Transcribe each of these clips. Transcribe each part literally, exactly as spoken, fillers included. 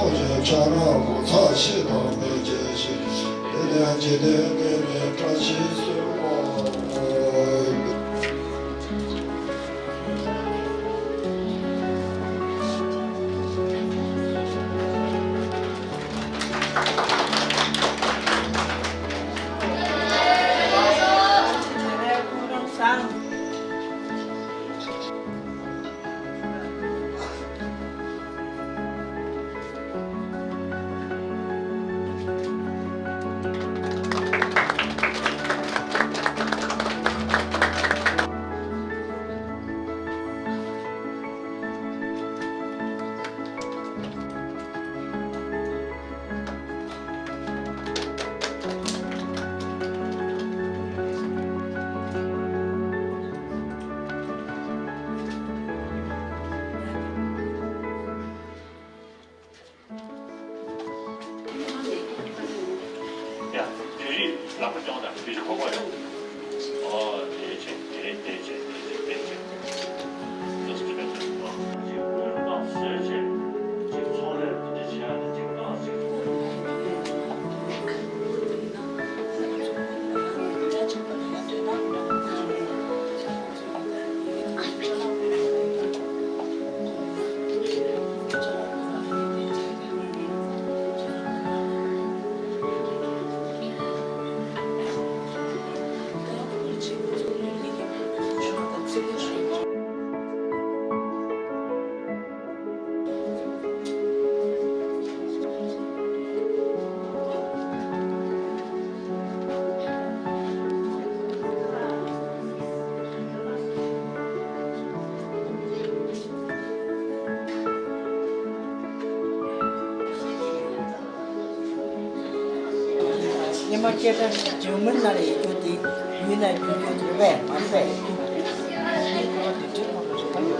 ཐོག་ཞིང་ཆ་ར་གོ་ཚ་ཞིག་དང་ལྡན་བྱས་ཤིང་། དེ་ལས་འཇིག་རྟེན་གནས་ནས་བཀྲ་ཤིས་གསོལ་བ། ཡ། བོད་རིགས་ལག་པ་རྐྱོང་དང་བོད་རིགས་གོ་གོ་ཡོད། ཨོ་དེ་ཆེ་དེ་དེ་ཆེ་དེ་ཆེ་དེ་ཆེ། ལག་པ་རྐྱོང་དང་བོད་རིགས་གོ་གོ་ཡོད། ཉི་མ་སྐད་གྲགས་ཤིག་འཇར་མན་ནང་ལ་ཡོད་རྒྱུ་དེ་ཡུལ་ནང་བསྒྱུར་རྒྱུ་དེ་རེད་པས་མ་ཟད། ཕྱི་ལོ་ཉིས་སྟོང་ཉི་ཤུ་རྩ་དྲུག་ཟླ་བ་བཞི་པའི་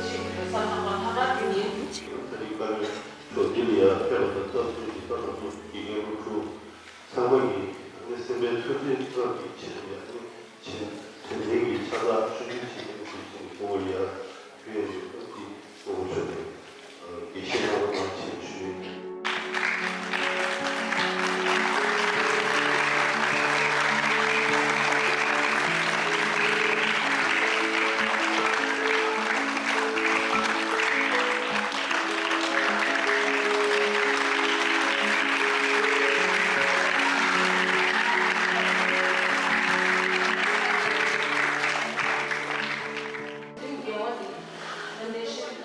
ཚེས་གཅིག་བོད་གསར་ཁང་པ་ལྷག་དཀར་དགེ་བསྙེན། ཨ་རིའི་བཀའ་བློན་ལོ་རྒྱུས་ལ་ཡང་ཕེབས་པ་དང་སྐབས་སུ་ཡི་ད་ལྟ་ཚོ་དགེ་རྒན་སློབ་ཕྲུག་ཚང་མ་གིས་ཨ་ནི་སེམས་པའི་མཐུན་སྒྲིལ་ཐབས་ཀྱི་ཆེད་དུ་ཡང་ནི་ཆེད་དྲན་རྟེན་གྱི་ཕྱག་རྟགས་ཆུང་ཆུང་ཞིག་ཡང་ནི་ཞུ་ཞིང་གོ་བ་ཡང་ཕུལ་ཡང་ནི་ཐབས་ཀྱི་གོ་བ་ཆོད་དེ་དགེ་བཤེས་རྣམ་པ་ཞིག་ཞུ་ཡིན།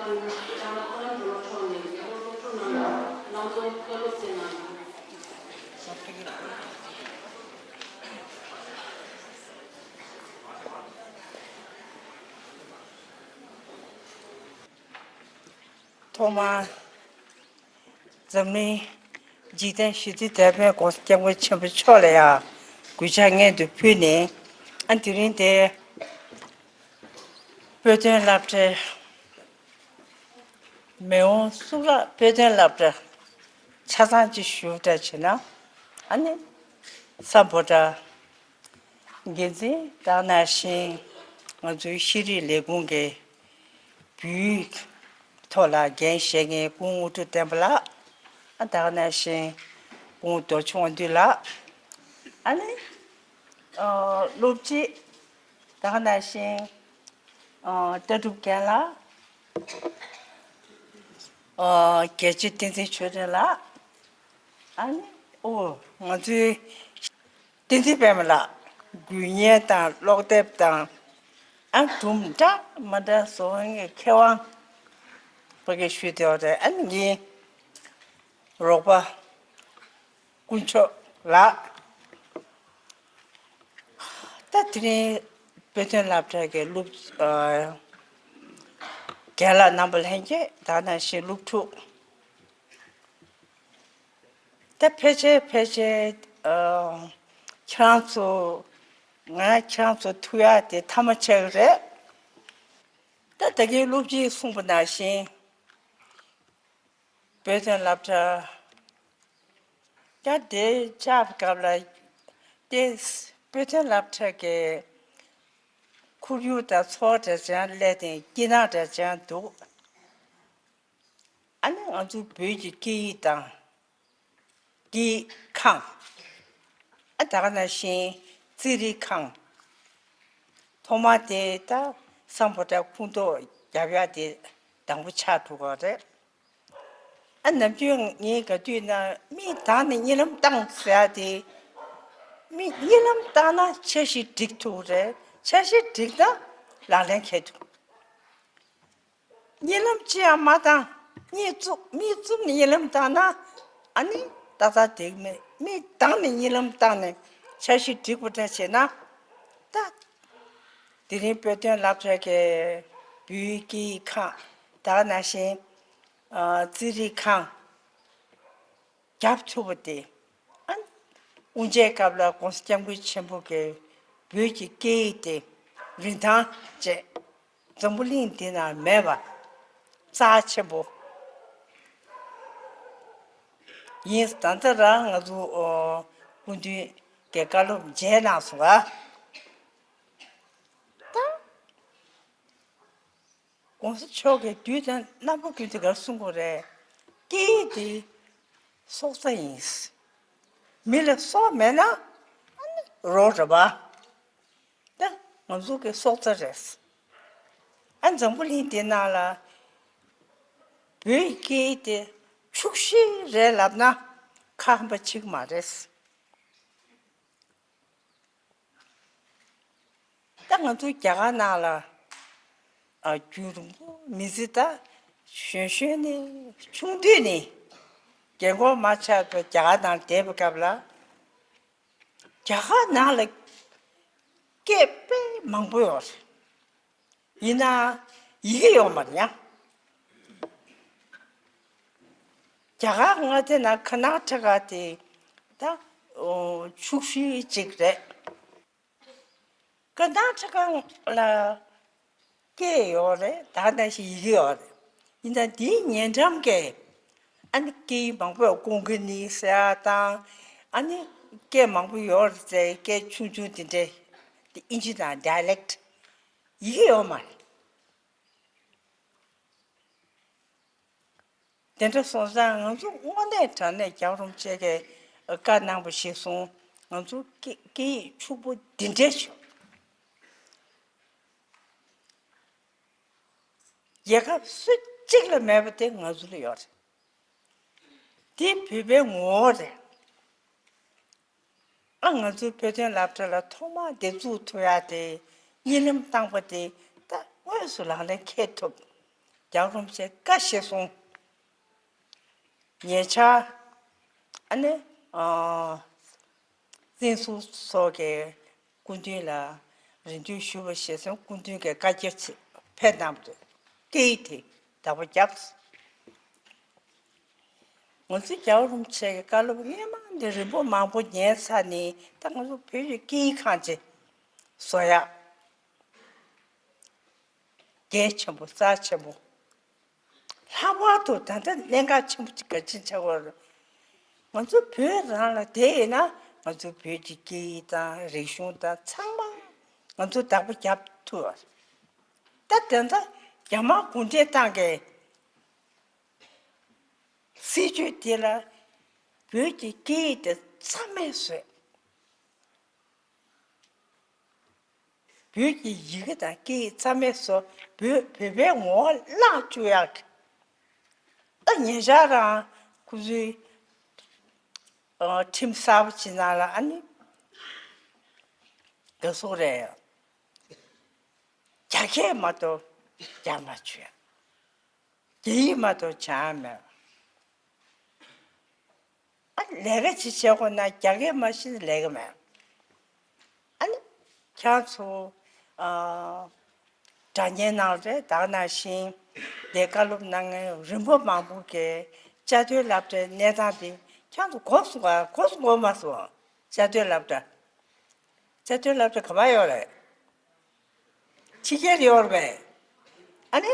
ཐོག་མར་འཛམ་གླིང་འཇིག་རྟེན་ཞི་བདེའི་དེད་དཔོན་༸གོང་ས་༸སྐྱབས་མགོན་ཆེན་པོ་མཆོག་ལ་ཡང་གུས་ཕྱག་སྔོན་དུ་ཕུལ་ནས། ཨ། དེ་རིང་དེ་བོད་དོན་སློབ་གྲྭའི་མི་དབང་གཙུག་ལག་བོད་དོན་སློབ་གྲྭ་ཆ་ཚང་གཅིག་ཞུ་འདྲ་བྱས་ན། ཨ་ནི་སམ་བྷོ་ཊ་འགན་འཛིན་དང་ནང་བཞིན་ང་ཚོའི་ཤེས་རིག་ལས་ཁུངས་ཀྱི་བོད་ཡིག་ཐོག་ལ་འགན་བཞེས་མཁན་སྐུ་ངོ་དངོས་གྲུབ་བསྟན་པ་ལགས། ཨ། དེ་ག་ནང་བཞིན་སྐུ་ངོ་རྡོ་རྗེ་དབང་འདུས་ལགས། ཨ་ནི། ཨ། སློབ་སྤྱི། དེ་ག་ནང་བཞིན། ཨ། ལྟ་གྲུབ་རྒན་ལགས། ཨ། རྒྱལ་གཅེས་བསྟན་འཛིན་ཆོས་སྒྲོན་ལགས། ཨ་ནི། ཨོ། ང་ཚོའི་བསྟན་འཛིན་པད་མ་ལགས། འགུལ་བརྙན་དང་ཀློག་དེབ་དང་། ཨ། སྒྲུང་འདྲ་མི་འདྲ་བཟོ་མཁན་གྱི་མཁས་དབང་ཕ་གིར་བཞུགས་བསྡད་པ་རེད། ཨ་ནི་ངའི་རོགས་པ་དཀོན་མཆོག་ལགས། ད་དེ་རིང་བོད་དོན་སློབ་གྲྭ་གི་སློབ། ཨ། རྒན་ལགས་རྣམ་པ་ལྷན་རྒྱས། དེ་ག་ནང་བཞིན་སློབ་ཕྲུག། ད་ཕལ་ཆེར་ཕལ་ཆེར། ཨ། ཁྱེད་རང་ཚོ། ང་ཁྱེད་རང་ཚོ་ཐུག་ཡག་དེ་ཐ་མ་ཆགས་ཀྱི་རེད། ད་ད་གིན་སློབ་སྤྱིས་གསུངས་པ་ནང་བཞིན། བོད་དོན་སློབ་གྲྭ། ཡང་དེ་ཆགས་པའི་སྐབས་ལ། དེ་བོད་དོན་སློབ་གྲྭ་གི་ཁོར་ཡུག་དང་ཚོར་བ་འདྲ་ཅིག་སླེབས་ཏེ་སྐྱིད་སྣང་འདྲ་ཅིག་འདུག། ཨ་ནི་ང་ཚོའི་བོད་ཀྱི་སྐད་ཡིག་དང་། སྐད་ཡིག་ཁང་། ཨ། དེ་ག་ནང་བཞིན་རྩིས་རིག་ཁང་། ཐོག་མ་དེ་ད་སམ་བྷོ་ཊ་ཁོངས་གཏོགས་རྒྱབ་ཡག་དེ་དང་པོ་ཆགས་འགྲོ་གི་རེད། ཨ། ནམ་རྒྱུན་ངས་ག་དུས་ན་མིག་གདངས་ནས་གཉིད་ལམ་བཏང་ཟེར་ཡག་དེ། མིག་གཉིད་ལམ་བཏང་ན་འཆར་གཞི་སྒྲིག་ཐུབ་རེད། འཆར་གཞི་སྒྲིག་ན་ལག་ལེན་འཁེལ་ཐུབ། གཉིད་ལམ་ཅི་ཡང་མ་བཏང་། གཉིད་བཙུམ། མིག་བཙུམ་ནས་གཉིད་ལམ་བཏང་ན། ཨ་ནི་ཏག་ཏག་བསྡད་ཀྱི་མེད། མིག་གདངས་ནས་གཉིད་ལམ་བཏང་ནས་འཆར་གཞི་སྒྲིག་པ་འདྲ་བྱས་ན། ད་དེ་རིང་བོད་དོན་སློབ་གྲྭ་གི་བོད་ཡིག་སྐད་ཡིག་ཁང་། དེ་ག་ནང་བཞིན། ཨ། རྩིས་རིག་ཁང་རྒྱབ་ཐུབ་པ་དེ། ཨ། དབུ་འབྱེད་སྐབས་ལ་༸གོང་ས་༸སྐྱབས་མགོན་ཆེན་པོ་གིས་བོད་ཀྱི་སྐད་ཡིག་དེ་རིན་ཐང་བཅས་འཛམ་བུ་གླིང་འདི་ན་མེད་པ། རྩ་ཆེན་པོ་ཡིན། ད་ལྟ་རང་ང་ཚོ། ཨོ། སྐུ་མདུན་གྱི་བཀའ་སློབ་མཇལ་གནང་སོང་ང་། ད་༸གོང་ས་མཆོག་གིས་དུས་དང་རྣམ་པ་ཀུན་ཏུ་ག་རེ་གསུང་གི་རེད། སྐད་ཡིག་དེ་སྲོག་རྩ་ཡིན། མི་ལ་སྲོག་མེད་ན་རོ་རེད་པ། ད་ང་ཚོ་གི་སྲོག་རྩ་རེད། ཨ། འཛམ་བུ་གླིང་འདི་ནང་ལ་བོད་ཡིག་སྐད་ཡིག་དེ་ཕྱུག་བཞི་རེད་ལབ་ན་ཁ་ཧམ་པ་བྱེད་ཀྱི་མ་རེད། ད་ང་ཚོ་རྒྱ་གར་ནང་ལ། ཨ། རྒྱུན་རིང་པོ་མི་ཚེ་ད་གཞོན་གཞོན་ནས་ཆུང་དུས་ནས་རྒན་གོག་མ་ཆགས་པར་རྒྱ་གར་ནང་བསྡད་པའི་སྐབས་ལ། རྒྱ་གར་ནང་ལ་སྐད་དཔེ་མང་པོ་ཡོད་རེད། ཡིན་ན་ཡི་གེ་ཡོད་མ་རེད་ཡ། རྒྱ་གར་མངའ་སྡེ་ནང་ཀར་ནཱ་ཊ་ཀ་དེ་ད། ཨོ། ཕྱུག་བཞི་ཅིག་རེད། ཀར་ནཱ་ཊ་ཀ་ལ་སྐད་ཡོད་རེད། དེ་ནང་བཞིན་ཡི་གེ་ཡོད་རེད། ཡིན་ན་དེའི་ཉེ་འགྲམ་གྱི། ཨ་ནི་སྐད་ཡིག་མང་པོ་ཡོད། ཀོང་ཀ་ནི་ཟེར་ཡ་དང་། ཨ་ནི་སྐད་མང་པོ་ཡོད་རེད་ཟེར། སྐད་ཆུང་ཆུང་དེ་འདྲ། དེ་ཨིན་ཇི་ནང་ཌའི་ལེག་ཊི། ཡི་གེ་ཡོད་མ་རེད། དེ་འདྲ་སོང་ཙང་ང་ཚོ་དངོས་གནས་དྲང་གནས་རྒྱལ་བ་རིན་པོ་ཆེ་གིས་བཀའ་གནང་བ་གཞིར་བཟུང་། ང་ཚོ་སྐད་སྐད་ཡིག་ཕྱུག་པོ་འདི་འདྲ་ཞིག་རྒྱལ་ཁབ་སུ་གཅིག་ལ་མེད་པ་དེ་ང་ཚོ་ལ་ཡོད་རེད། དེ་བོད་པའི་ངོ་བོ་རེད། ཨ། ང་ཚོའི་བོད་དོན་སློབ་གྲྭ་ལ་ཐོག་མར་འདེབས་འཛུགས་ཐུབ་ཡག་དེ། གཉིད་ལམ་བཏང་པ་དེ་ད་དངོས་སུ་ལག་ལེན་འཁེལ་ཐུབ། རྒྱལ་བ་རིན་པོ་ཆེ་བཀའ་བཞེས་སོང་། ཉེ་ཆར་ཨ་ནི་ཨ་བཙན་ཟུར་སོགས་ཀྱི་སྐུ་མདུན་ལ་རེ་འདུན་ཞུས་པ་བཞེས་སོང་། སྐུ་མདུན་གྱིས་བཀའ་རྒྱ་ཕེབས་གནང་འདུག། སྐད་ཡིག་དེ་བདག་པོ་བརྒྱབ། ང་ཚོའི་རྒྱལ་བ་རིན་པོ་ཆེ་གི་བཀའ་སློབ་སྔོན་མ་འདི་རིང་པོ་མང་པོ་ཉན་ཚར་ནས། ད་ང་ཚོ་བོད་ཀྱི་སྐད་ཡིག་ཁང་ཅིག་བཟོ་ཡག་གལ་ཆེན་པོ་རྩ་ཆེན་པོ། ལྷག་པར་དུ་ད་ལྟ་གནད་འགག་ཆེན་པོ་ཅིག་ག་ཅི་ཆགས་པ་རེད། ང་ཚོ་བོད་རང་ལ་བསྡད་ཡོད་ན། ང་ཚོ་བོད་ཀྱི་སྐད་ཡིག་དང་རིག་གཞུང་དང་ཚང་མ་ང་ཚོ་བདག་པོ་རྒྱབ་ཐུབ་པ་རེད། ད་དེ་འདྲ་རྒྱ་དམར་གུང་ཁྲན་ཏང་གི་སྲིད་བྱུས་དེ་ལ་བོད་ཀྱི་སྐད་ཡིག་དེ་རྩ་མེད་བཟོས། བོད་ཀྱི་ཡི་གེ་དང་སྐད་ཡིག་རྩ་མེད་བཟོས། བོད་བོད་པའི་ངོ་བོ་བརླག་བཅུག་ཡག་གི། ད་ཉེ་ཆར་རང་ཁོ་ཚོའི་ཨ་ཁྲིམས་གསར་པ་ཅིག་ནང་ལ་ཨ་ནི་ག་སོག་རེད། རྒྱ་སྐད་མ་གཏོགས་རྒྱག་མ་བཅུག་ཡ། རྒྱ་ཡིག་མ་གཏོགས་བྱ་ཡ་མེད། ཨ་ལས་ཀ་ཅིག་བྱེད་དགོས་ན་རྒྱ་སྐད་མ་ཤེས་ན་ལས་ཀ་མེད། ཨ་ནི་ཁྱེད་ཚོ་ཨ་དྲ་བརྙན་ནང་རེད། ད་ག་ནང་བཞིན་དེ་བཀའ་སློབ་གནང་མཁན་རིམ་པ་མང་པོ་གིས་བཅའ་སྡོད་སློབ་གྲྭའི་གནས་སྟངས་དེ་ཁྱེད་ཚོ་གོ་སོང་ག་གོ་སོང་གོ་མ་སོང་། བཅའ་སྡོད་སློབ་གྲྭ། བཅའ་སྡོད་སློབ་གྲྭ་ག་པར་ཡོད་རེད། ཕྱི་རྒྱལ་ཡོད་རེད་པས། ཨ་ནི།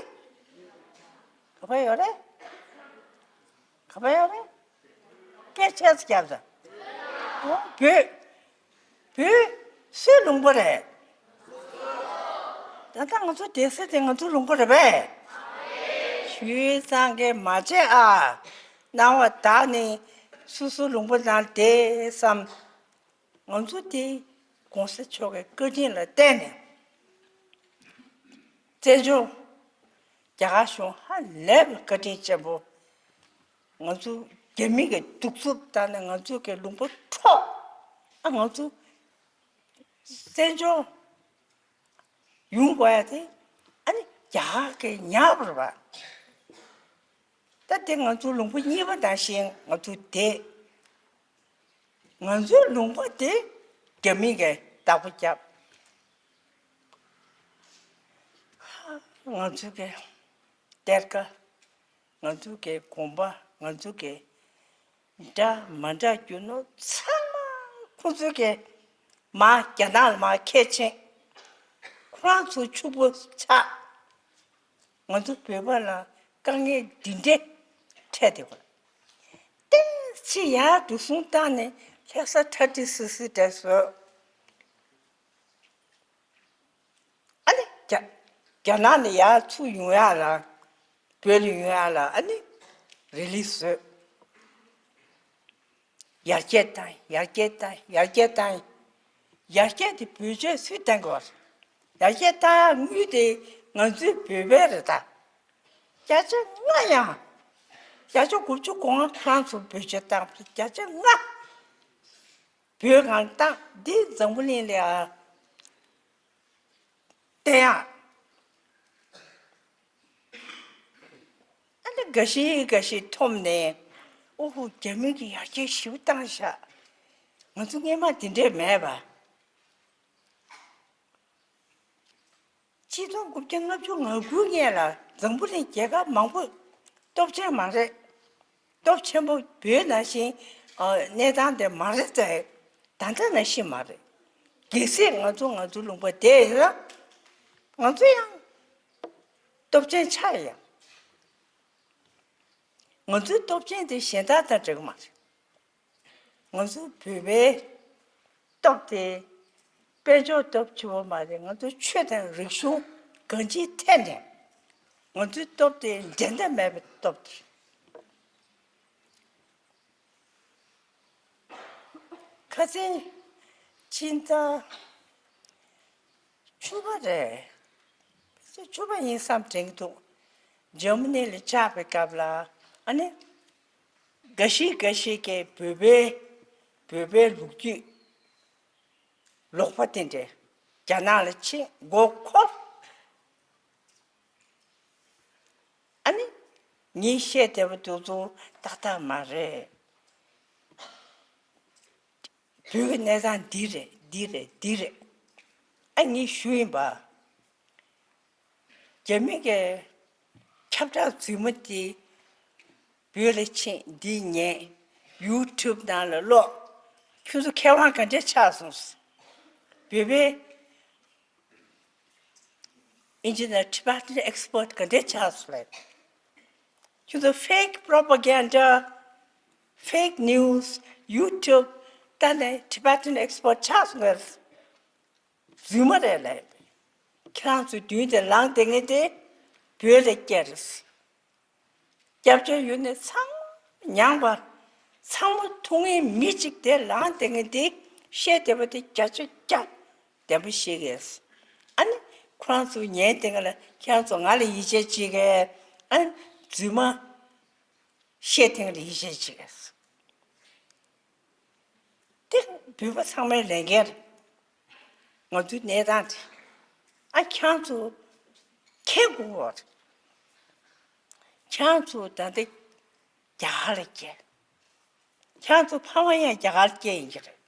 ག་པར་ཡོད་རེད། ག་པར་ཡོད་རེད། སྐད་ཆ་ཅིག་རྒྱབ་དང་། འོ་བོད། བོད་སུའི་ལུང་པ་རེད། ད་ལྟ་ང་ཚོ་བསྡད་ས་དེ་ང་ཚོའི་ལུང་པ་རེད་པས། ཞུས་ཙང་གིས་མ་བྱེད་ཨ། སྣང་བ་དག་ནི་སོ་སོའི་ལུང་པ་ནང་བསྡད་བསམ། ང་ཚོ་དེ་གོང་ས་མཆོག་གི་བཀའ་དྲིན་ལ་བརྟེན་ནས། བཙན་བྱོལ་རྒྱ་གར་གཞུང་ཧ་ལས་པའི་བཀའ་དྲིན་ཆེན་པོ། ང་ཚོ་རྒྱ་མི་གི་གདུག་རྩུབ་བཏང་ནས་ང་ཚོ་གི་ལུང་པ་འཕྲོག། ཨ་ང་ཚོ་བཙན་བྱོལ་ཡོང་དགོས་ཡ་དེ་ཨ་ནི་རྒྱ་གར་གི་ཉག་པ་རེད་པ། ད་དེ་ང་ཚོ་ལུང་པ་གཉིས་པ་ནང་བཞིན་ང་ཚོ་བསྡད། ང་ཚོའི་ལུང་པ་དེ་རྒྱ་མི་གིས་བདག་པོ་བརྒྱབ། ང་ཚོ་གི་གཏེར་ཁ། ང་ཚོ་གི་གོམ་པ། ང་ཚོ་གི་འདྲ་མ་འདྲ་རྒྱུ་ནོར་ཚང་མ་ཁོ་ཚོ་གི་མར་རྒྱ་ནག་ལ་མར་ཁྱེར་ཕྱིན། ཁོ་རང་ཚོ་ཕྱུག་པོ་ཆགས། ང་ཚོ་བོད་པ་ལ་དཀའ་ངལ་འདི་འདྲས་འཕྲད་དེ་གོ། ཏོག་ཙམ་ཡར་འགྲོ་སོང་བཏང་ནས་ལྷ་ས་ཁྲ་ཁྲི་སི་སི་འདྲ་བཟོས། ཨ་ནི་རྒྱ་རྒྱ་ནག་ནས་ཡར་ཚུར་ཡོང་ཡག་ལ། བོད་ལ་ཡོང་ཡག་ལ་ཨ་ནི་རི་ལི་བཟོས། ཡར་རྒྱས་བཏང་། ཡར་རྒྱས་བཏང་། ཡར་རྒྱས་བཏང་། ཡར་རྒྱས་དེ་བེད་སྤྱོད་སུས་བཏང་དགོས། ཡར་རྒྱས་བཏང་ཡག་དངུལ་དེ་ང་ཚོའི་བོད་པའི་རེད་ད། བརྒྱ་ཆ་ལྔ་ཡང་། བརྒྱ་ཆ་དགུ་བཅུ་གོ་ལྔ་ཁོ་རང་ཚོ་བེད་སྤྱོད་བཏང་། བརྒྱ་ཆ་ལྔ་བོད་སྒང་བཏང་། འདི་འཛམ་བུ་གླིང་ལ་ཡ་བསྟན་ཡག་ཨ་ནི་འགའ་ཤས་འགའ་ཤས་འཐོམ་ནས། ཨོ་ཧོ། རྒྱ་མི་གིས་ཡར་རྒྱས་ཞེ་པོ་བཏང་ཤག། ང་ཚོ་སྔོན་མ་དེ་འདྲས་མེད་པ། ཆིག་སྟོང་དགུ་བརྒྱ་ལྔ་བཅུ་ང་དགུ་སྔོན་ལ་འཛམ་བུ་གླིང་རྒྱལ་ཁབ་མང་པོ་སྟོབས་ཆེན་མ་རེད། སྟོབས་ཆེན་པོ་བོད་ནང་བཞིན་ཨ་གནས་སྟངས་དེ་མ་རེད་ཟེར། ད་ལྟ་ནང་བཞིན་མ་རེད། གལ་སྲིད་ང་ཚོ་ང་ཚོའི་ལུང་པ་བསྡད་ཡོད་ན། ང་ཚོ་ཡང་སྟོབས་ཆེན་ཆགས་ཡོད། ང་ཚོའི་སྟོབས་ཆེན་དེ་གཞན་དག་དང་འདྲ་གི་མ་རེད། ང་ཚོ་བོད་པའི་སྟོབས་དེ་དཔལ་འབྱོར་སྟོབས་ཆེ་བོ་མ་རེད། ང་ཚོ་ཆོས་དང་རིག་གཞུང་གང་ཅིའི་ཐད་ནས་ང་ཚོའི་སྟོབས་དེ་འགྲན་ཟླ་མེད་པའི་སྟོབས་དེ་རེད། ཁ་སང་ཕྱི་ཟླ་བཅུ་པ་རེད། བཅུ་པ་ཡིན་བསམ་དྲན་གྱི་འདུག། འཇར་མ་ནི་ལ་བཅར་བའི་སྐབས་ལ་ཨ་ནི། འགའ་ཞིག་འགའ་ཞིག་གིས་བོད་པའི་བོད་པའི་ལོ་རྒྱུས་ལོག་པ་དེ་འདྲས་རྒྱ་ནག་ལ་ཕྱིན་མགོ་འཁོར། ངས་བཤད་བདེ་པོ་འདུག་ཚོ་ཏག་ཏག་མ་རེད། བོད་ཀྱི་གནས་སྟངས་འདི་རེད། འདི་རེད། འདི་རེད། ཨ་ངས་ཞུ་ཡིན་པ། རྒྱ་མི་གི་ཁྱབ་བསྒྲགས་རྫུན་མ་འདི་བོད་ལ་ཕྱིན། འདི་ཉན། ཡུ་ཊུབ་ནང་ལ་ཀློག་ཁྱོད་ཚོ་མཁས་དབང་ག་འདྲས་ཆགས་སོང་། བོད་པའི་ཨིན་ཇི་ནས་Tibetan expert ག་འདྲས་ཆགས་སོང་ལབ། ཁྱོད་ཚོ་fake propaganda, fake news, YouTube ལྟ་ནས་Tibetan expert ཆགས་སོང་ངས། རྫུན་མ་རེད་ལབ། ཁྱེད་རང་ཚོའི་མདུན་དེ་ལངས་བསྡད་མཁན་དེ་བོད་ལ་སྐྱེས་རེད། སྐྱབས་བཅོལ་ཡུལ་ནས་ཚང་མ་མྱངས་པ། ཚང་མ་འཐུང་མཁན་མི་གཅིག་དེ་ལངས་བསྡད་མཁན་དེ་བཤད་བདེ་པོ་དེ་བརྒྱ་ཆ་བརྒྱ་བདེན་པོ་བཤད་གས། ཨ་ནི་ཁོ་རང་ཚོ་ཉན་བསྡད་མཁན་ལ་ཁྱེད་རང་ཚོ་ང་ལ་ཡིད་ཆེས་བྱེད་གས། ཨ་ནི་རྫུན་མ་བཤད་བསྡད་མཁན་ལ་ཡིད་ཆེས་བྱེད་གས། དེ་བོད་པ་ཚང་མའི་ལས་འགན་རེད། ང་ཚོའི་གནས་སྟངས་དེ། ཨ་ཁྱེད་རང་ཚོ་མཁྱེན་དགོས་པ་རེད། ཁྱེད་རང་ཚོ་ད་ལྟ་རྒྱ་གར་ལ་སྐྱེས། ཁྱེད་རང་ཚོ་ཕ་མ་ཡང་རྒྱ་གར་སྐྱེས་ཡིན་གྱི་རེད།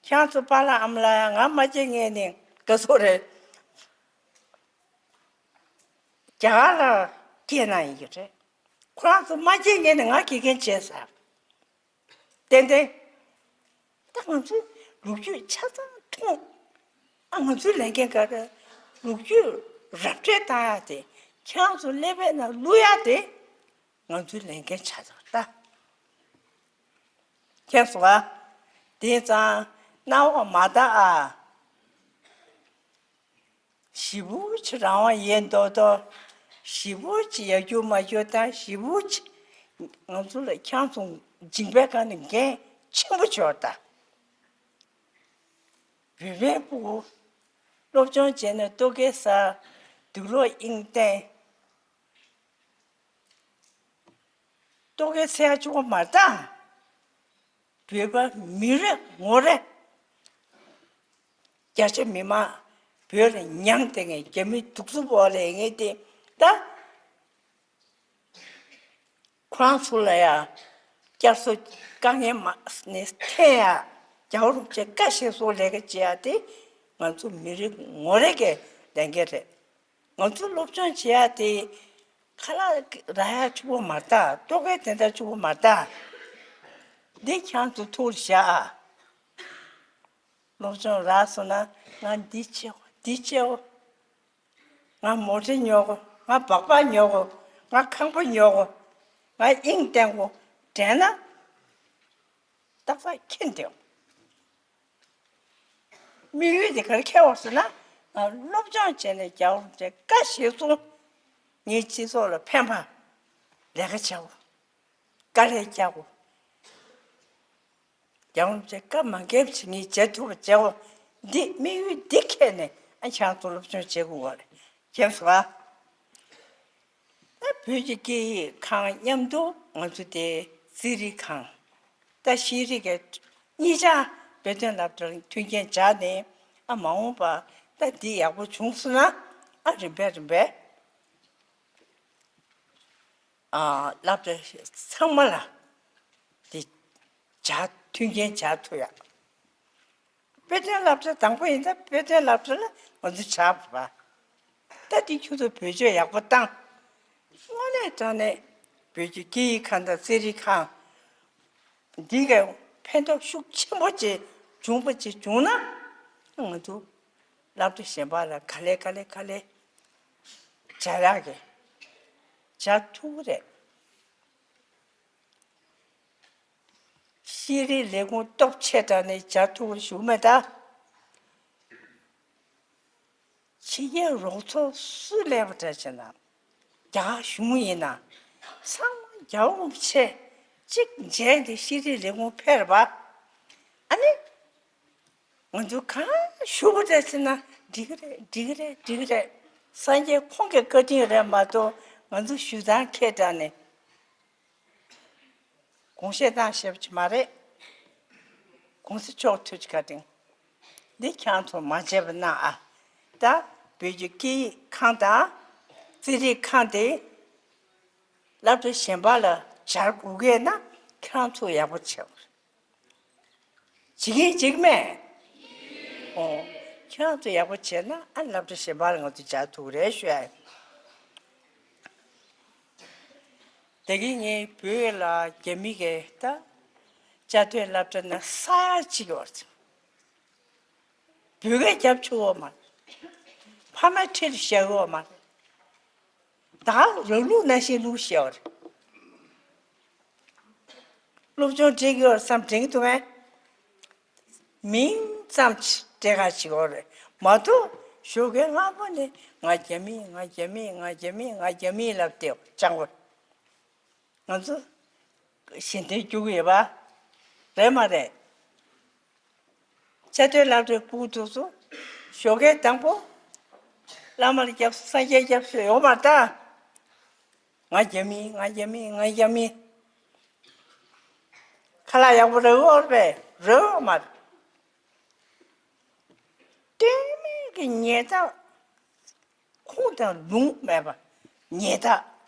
ཁྱེད་རང་ཚོ་པཱ་ལགས་ཨ་མ་ལགས་ཡང་ང་མ་སྐྱེས་སྔོན་ནས་ག་ཚོད་རེད། རྒྱ་གར་ལ་སྐྱེས་གནང་ཡིན་གྱི་རེད། ཁོ་རང་ཚོ་མ་སྐྱེས་སྔོན་ནས་ང་དགེ་རྒན་བྱས་ཚར། ཏན་ཏན། ད་ང་ཚོའི་ལོ་རྒྱུས་ཆ་ཚང་མཐོང་། ཨ་ང་ཚོའི་ལས་འགན་ག་རེ། ལོ་རྒྱུས་ར་སྤྲོད་བཏང་ཡག་དེ། ཁྱེད་རང་ཚོ་ཀླད་པའི་ནང་བླུག་ཡག་དེ་ང་ཚོའི་ལས་འགན་ཆགས་ཚར་ད། མཁྱེན་སོང་ཨ། དེ་ཙང་སྣང་བ་མ་ལྟ་ཨ། ཞེ་པོ་ཅིག་རང་དབང་ཡལ་མདོག་མདོག་ཞེ་པོ་ཅིག་ཡར་རྒྱུག་མར་རྒྱུག་དང་ཞེ་པོ་ཅིག་ང་ཚོ་ལ་ཁྱེད་ཚོ་མཇིང་པའི་སྒང་ནས་འགན་ཆེན་པོ་འབྱོར་ད། བོད་པའི་ཕྲུ་གུ་སློབ་སྦྱོང་བྱས་ནས་ལྟོ་གོས་ཟ། དུག་ལོག་དབྱིངས་བསྟན། ལྟོ་གོས་ཟ་ཡག་གཅིག་པོ་མ་རེད་ད། བོད་པ་མི་རེ་ངོ་རེ། རྒྱ་ཆེ་མི་མང་བོད་ལ་མྱངས་བསྡད་མཁན། རྒྱ་མི་གདུག་རྩུབ་འོག་ལ་ཡོད་མཁན་དེ་ད། ཁོ་རང་ཚོ་ལ་ཡང་བསྐྱར་གསོ་དཀའ་ངལ་མ་ནས་འཐེན་ཡག་རྒྱལ་བ་རིན་པོ་ཆེ་བཀའ་བཞིན་སྲོལ་ལས་ཀ་བྱེད་ཡག་དེ་ང་ཚོ་མི་རེ་ངོ་རེ་གི་ལས་འགན་རེད། ང་ཚོ་སློབ་སྦྱོང་བྱེད་ཡག་དེ་ཁ་ལག་རག་ཡག་གཅིག་པོ་མ་རེད་ད། ལྟོ་གོས་དེ་འདྲ་གཅིག་པོ་མ་རེད་ད། འདི་ཁྱེད་ཚོ་ཐུགས་ལ་བཞག་ཨ། སློབ་སྦྱོང་རག་སོང་ན་ང་འདི་བྱེད་དགོས། འདི་བྱེད་དགོས། ང་མོ་ཊ་ཉོ་དགོས། ང་སྦག་སྦག་ཉོ་དགོས། ང་ཁང་པ་ཉོ་དགོས། ང་དབྱིངས་བསྟན་དགོས་དྲན་ན་ཏག་ཏག་འཁྱེར་འདོད། དམིགས་ཡུལ་དེ་ག་རེ་འཁྱེར་དགོས་ཟེར་ན། ང་སློབ་སྦྱོང་བྱས་ནས་རྒྱལ་བ་རིན་པོ་ཆེ་བཀའ་བཞིན་སྲུང་། ངའི་སྤྱི་ཚོགས་ལ་ཕན་པ། ལས་ཀ་བྱ་དགོས། དཀའ་ལས་རྒྱག་དགོས། རྒྱལ་བ་རིན་པོ་ཆེ་བཀའ་མ་འགལ་བ་ཞིག་ངས་བྱེད་ཐུབ་པ་བྱེད་དགོས། འདི་དམིགས་ཡུལ་འདི་འཁྱེར་ནས་ཨ་ཁྱེད་ཚོ་སློབ་སྦྱོང་བྱེད་དགོས་པ་རེད། མཁྱེན་སོང་ཨ། ད་བོད་ཀྱི་སྐད་ཡིག་ཁང་མཉམ་དུ་ང་ཚོ་དེ་རྩིས་རིག་ཁང་། ད་ཤེས་རིག་གི་གཉིས་ཆ་དཔེ་སྟོན་སློབ་གྲྭར་མཐུན་རྐྱེན་སྦྱར་ནས་ཨ་མ་འོངས་པ་ད་འདི་ཡག་པོ་བྱུང་སོང་ན་ཨ་རིམ་པས་རིམ་པས། ཨ་སློབ་གྲྭ་ཚང་མ་ལ་དེ་སྦྱར། མཐུན་རྐྱེན་སྦྱར་ཐུབ་ཡག་དཔེ་སྟོན་སློབ་གྲྭ་དང་པོ་ཡིན་ད་དཔེ་སྟོན་སློབ་གྲྭ་ལ་ང་ཚོ་སྦྱར་བ། ད་དེ་ཁྱོད་ཚོ་བེད་སྤྱོད་ཡག་པོ་བཏང་། དངོས་གནས་དྲང་གནས་བོད་ཀྱི་སྐད་ཡིག་ཁང་དང་རྩིས་རིག་ཁང་འདི་གའི་ཕན་ཐོགས་ཤུགས་ཆེན་པོ་ཅིག་བྱུང་པ་ཅིག་བྱུང་ན་ང་ཚོ་སློབ་གྲྭ་གཞན་པ་ལ་ག་ལེ་ག་ལེ་ག་ལེ་སྦྱར་ཡག་གི་སྦྱར་ཐུབ་ཀྱི་རེད། ཤེས་རིག་ལས་ཁུངས་སྟོབས་ཆེ་དྲགས་ནས་སྦྱར་ཐུབ་པ་ཞུ་མེད་ད། ཕྱི་རྒྱལ་རོགས་ཚོགས་སུ་སླེབས་པ་འདྲ་བྱས་ན། རྒྱ་གར་གཞུང་ཡིན་ན་ཚང་མ་རྒྱལ་བ་རིན་པོ་ཆེ་གཅིག་མཇལ་ཏེ་ཤེས་རིག་ལས་ཁུངས་ཕེབས་པ། ཨ་ནི་ང་ཚོ་གང་ཞུ་དགོས་འདྲ་བྱས་ན་འགྲིག་གི་རེད། འགྲིག་གི་རེད། འགྲིག་གི་རེད། སངས་རྒྱས་ཁོང་གི་བཀའ་དྲིན་རེད་མ་གཏོགས་ང་ཚོ་ཞུ་སྟངས་ཁྱད་དྲགས་ནས། དགོངས་བཞེས་བཏང་ཤེས་པ་ཅིག་མ་རེད། གོང་ས་མཆོག་ཐུགས་རྗེ་བཀའ་དྲིན། འདི་ཁྱེད་ཚོ་མ་བརྗེད་པ་གནང་ཨ། ད་བོད་ཀྱི་སྐད་ཡིག་ཁང་དང་རྩིས་རིག་ཁང་དེ་ སློབ་གྲྭ་གཞན་པ་ལ་སྦྱར་དགོས་ཀྱི་ན་ཁྱེད་རང་ཚོ་ཡག་པོ་བྱེད་དགོས། བྱེད་ཀྱིན་བྱེད་ཀྱི་མེད། ཨོ། ཁྱེད་རང་ཚོ་ཡག་པོ་བྱས་ན་ཨ་སློབ་གྲྭ་གཞན་པ་ལ་ང་ཚོ་སྦྱར་ཐུབ་ཀྱི་རེད་ཞུ་ཡ་ཡིན། དེ་གིན་ངས་བོད་ལ་རྒྱ་མི་གིས་ད་བཅའ་སྡོད་སློབ་གྲྭ་ནང་ས་ཡ་གཅིག་ཡོད་རེད། བོད་སྐད་རྒྱབ་ཆོག་གི་མ་རེད། ཕ་མའི་ཁྲིར་བཞག་གི་མ་རེད། ད་རང་ལུགས་ནང་བཞིན་ལུགས་བཤད་པ་རེད། སློབ་སྦྱོང་སྤྲད་ཀྱི་ཡོད་རེད་བསམ་དྲན་གྱི་འདུག་གས། མིང་ཙམ་ཅིག་སྤྲད་ག་བྱེད་ཀྱི་ཡོད་རེད་མ་གཏོགས་ཞོགས་ཀས་སྔ་པོ་ནས་ང་རྒྱ་མི་ང་རྒྱ་མི་ང་རྒྱ་མི་ང་རྒྱ་མི་ལབ་བསྡད་པ་སྤྱང་པོ། ང་ཚོ་གཞན་དོན་རྒྱུག་གི་ཡོད་པ་རེད་མ་རེད། བཅའ་སྡོད་སློབ་གྲྭའི་སྤུ་གུ་ཚོ་ཞོགས་ཀའི་དང་པོ་བླ་མར་སྐྱབས་སུ་སངས་རྒྱས་སྐྱབས་སུ་ཡོང་མ་ད། ང་རྒྱ་མི་ང་རྒྱ་མི་ང་རྒྱ་མི། ཁ་ལག་ཡག་པོ་རག་གི་ཡོད་རེད་པས། རག་གི་ཡོད་མ་རེད། སྟོད་སྨད་ཀྱི་ཉལ་ཐ་ཁུངས་དང་ལུང་མེད་པ། ཉལ་ཐ་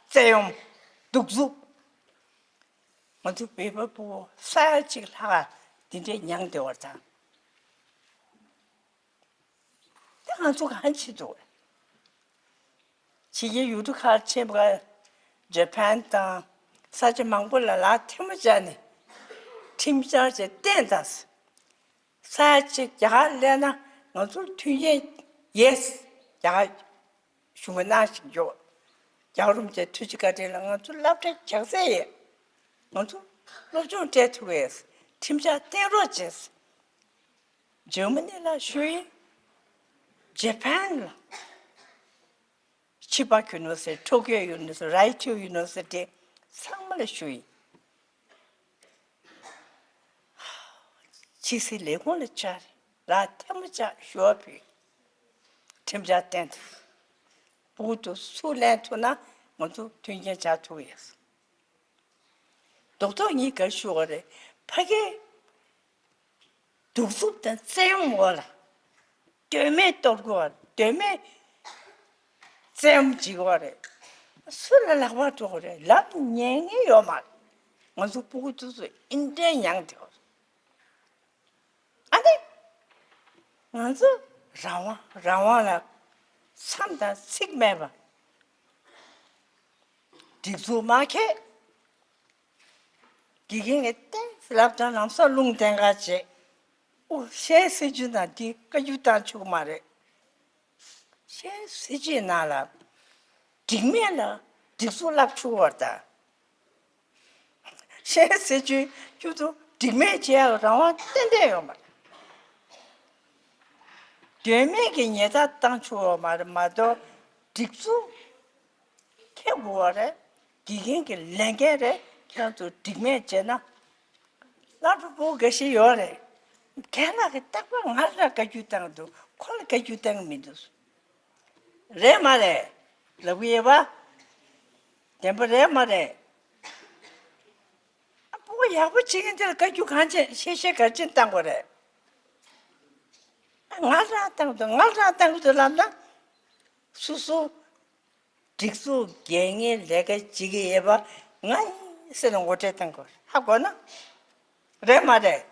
བཙན་གཡེམ་གདུག་རྩུབ། ང་ཚོ་བོད་པ་སྤུ་གུ་ས་ཡ་གཅིག་ལྷག་འདི་འདྲས་མྱངས་བསྡད་པ་དང་། ད་ང་ཚོ་གང་བྱེད་འདུག་ཕྱི་རྒྱལ་ཡུལ་གྲུ་ཁག་ཆེན་པོ་ཇ་པན་དང་ས་ཆ་མང་པོ་ལ་ལག་ཐལ་མོ་སྦྱར་ནས་ཁྲིམས་འཆར་ཅིག་བཏིང་དང་། ས་ཡ་གཅིག་རྒྱ་གར་སླེབས་ན་ང་ཚོར་མཐུན་རྐྱེན་ཡོད། རྒྱ་གར་གཞུང་གིས་གནང་བཞིན་ཡོད། རྒྱལ་བ་རིན་པོ་ཆེའི་ཐུགས་རྗེ་བཀའ་དྲིན་ལ་ང་ཚོ་སློབ་གྲྭ་རྒྱག་ས་ཡོད། ང་ཚོ་སློབ་སྦྱོང་སྤྲད་ཐུབ་ཡོད། ཁྲིམས་འཆར་བཏིང་རོགས་བྱས། འཇར་མ་ནི་ལ་ཞུ་ཡིན། ཇ་པན་ལ། ཆི་པ་ཡུ་ནི་ཝར་སི་ཊི། ཊོ་ཀིའོ་ཡུ་ནི་ཝར་སི་ཊི། རའི་ཅོ་ཡུ་ནི་ཝར་སི་ཊི་ཚང་མ་ལ་ཞུ་ཡིན། ཕྱི་སྲིད་ལས་ཁུངས་ལ་བཅར། ལག་ཐལ་མོ་སྦྱར་ཞུ་བ་ཕུལ། ཁྲིམས་འཆར་བཏིང་དང་། སྤུ་གུ་ཚོ་ཚུར་ལེན་ཐུབ་ན་ང་ཚོ་མཐུན་རྐྱེན་སྦྱར་ཐུབ་ཀྱི་ཡོད། རྡོག་རྡོག་གཉིས་ཀ་ཞུ་བ་རེད། ཕ་གིའི་གདུག་རྩུབ་དང་བཙན་གཡེམ་འོག་ལ། དོན་མེད་གཏོར་དགོས་པ་རེད། དོན་མེད་བཙན་གཡེམ་བྱེད་དགོས་པ་རེད། སུ་ལ་ལག་པ་འགྲོ་དགོས་རེད་ལབ་ཉན་མཁན་ཡོད་མ་རེད། ང་ཚོ་སྤུ་གུ་ཚོ་ཚོ་ཨིན་འདྲའི་མྱངས་བསྡད་པ་རེད། ཨ་ནི། ང་ཚོ་རང་དབང་རང་དབང་ལ་མཚམས་དང་ཚིགས་མེད་པ། སྒྲིག་འཛུགས་མ་འཁྱེར། དགེ་རྒན་གྱིས་ཏོག་ཙམ་ལབ་དང་ལམ་སང་རླུང་འཐེན་ག་བྱེད། ཨོ་གཞན་སྲིད་བྱུས་ནང་འདི་བཀའ་བཀྱོན་བཏང་ཆོག་གི་མ་རེད། གཞན་སྲིད་བྱུས་ནང་ལ་སྒྲིག་མེད་ལ་སྒྲིག་འཛུགས་ལབ་ཆོག་གི་མ་རེད་ད། གཞན་སྲིད་བྱུས་ཁྱོད་ཚོ་སྒྲིག་མེད་བྱེད་ཡག་རང་དབང་ཏན་ཏན་ཡོད་མ་རེད། དོན་མེད་ཀྱི་ཉེས་རྡུང་བཏང་ཆོག་གི་མ་རེད་མ་གཏོགས་སྒྲིག་འཛུགས་འཁྱེར་དགོས་པ་རེད། དགེ་རྒན་གྱི་ལས་འགན་རེད། ཁྱེད་རང་ཚོ་སྒྲིག་མེད་བྱས་ན། སློབ་ཕྲུག་པོ་འགའ་ཞིག་ཡོད་རེད། རྒན་ལགས་ཀྱིས་རྟག་པར་ང་ལ་བཀའ་བཀྱོན་བཏང་གི་འདུག་ཁོ་ལ་བཀའ་བཀྱོན་བཏང་གི་མི་འདུག་རེད་མ་རེད། ལབ་ཀྱི་ཡོད་པ། བདེན་པ་རེད་མ་རེད། ཨ་ཕྲུ་གུ་ཡག་པོ་བྱེད་མཁན་དེ་ལ་བཀའ་བཀྱོན་གང་བྱེད་ཤེས་ཤེས་ག་ཅན་བཏང་དགོས་རེད། ང་རང་བཏང་གི་འདུག་ང་རང་བཏང་གི་འདུག་ལབ་ན། སོ་སོ། སྒྲིག་འཛུགས་འགན་ངའི་ལས་ཀ་བྱེད་ཀྱི་ཡོད་པ་ང་ཡིན་ཟེར་ནས་ངོ་སྤྲོད་བཏང་དགོས་ཧ་གོ་ན། རེད་མ་རེད།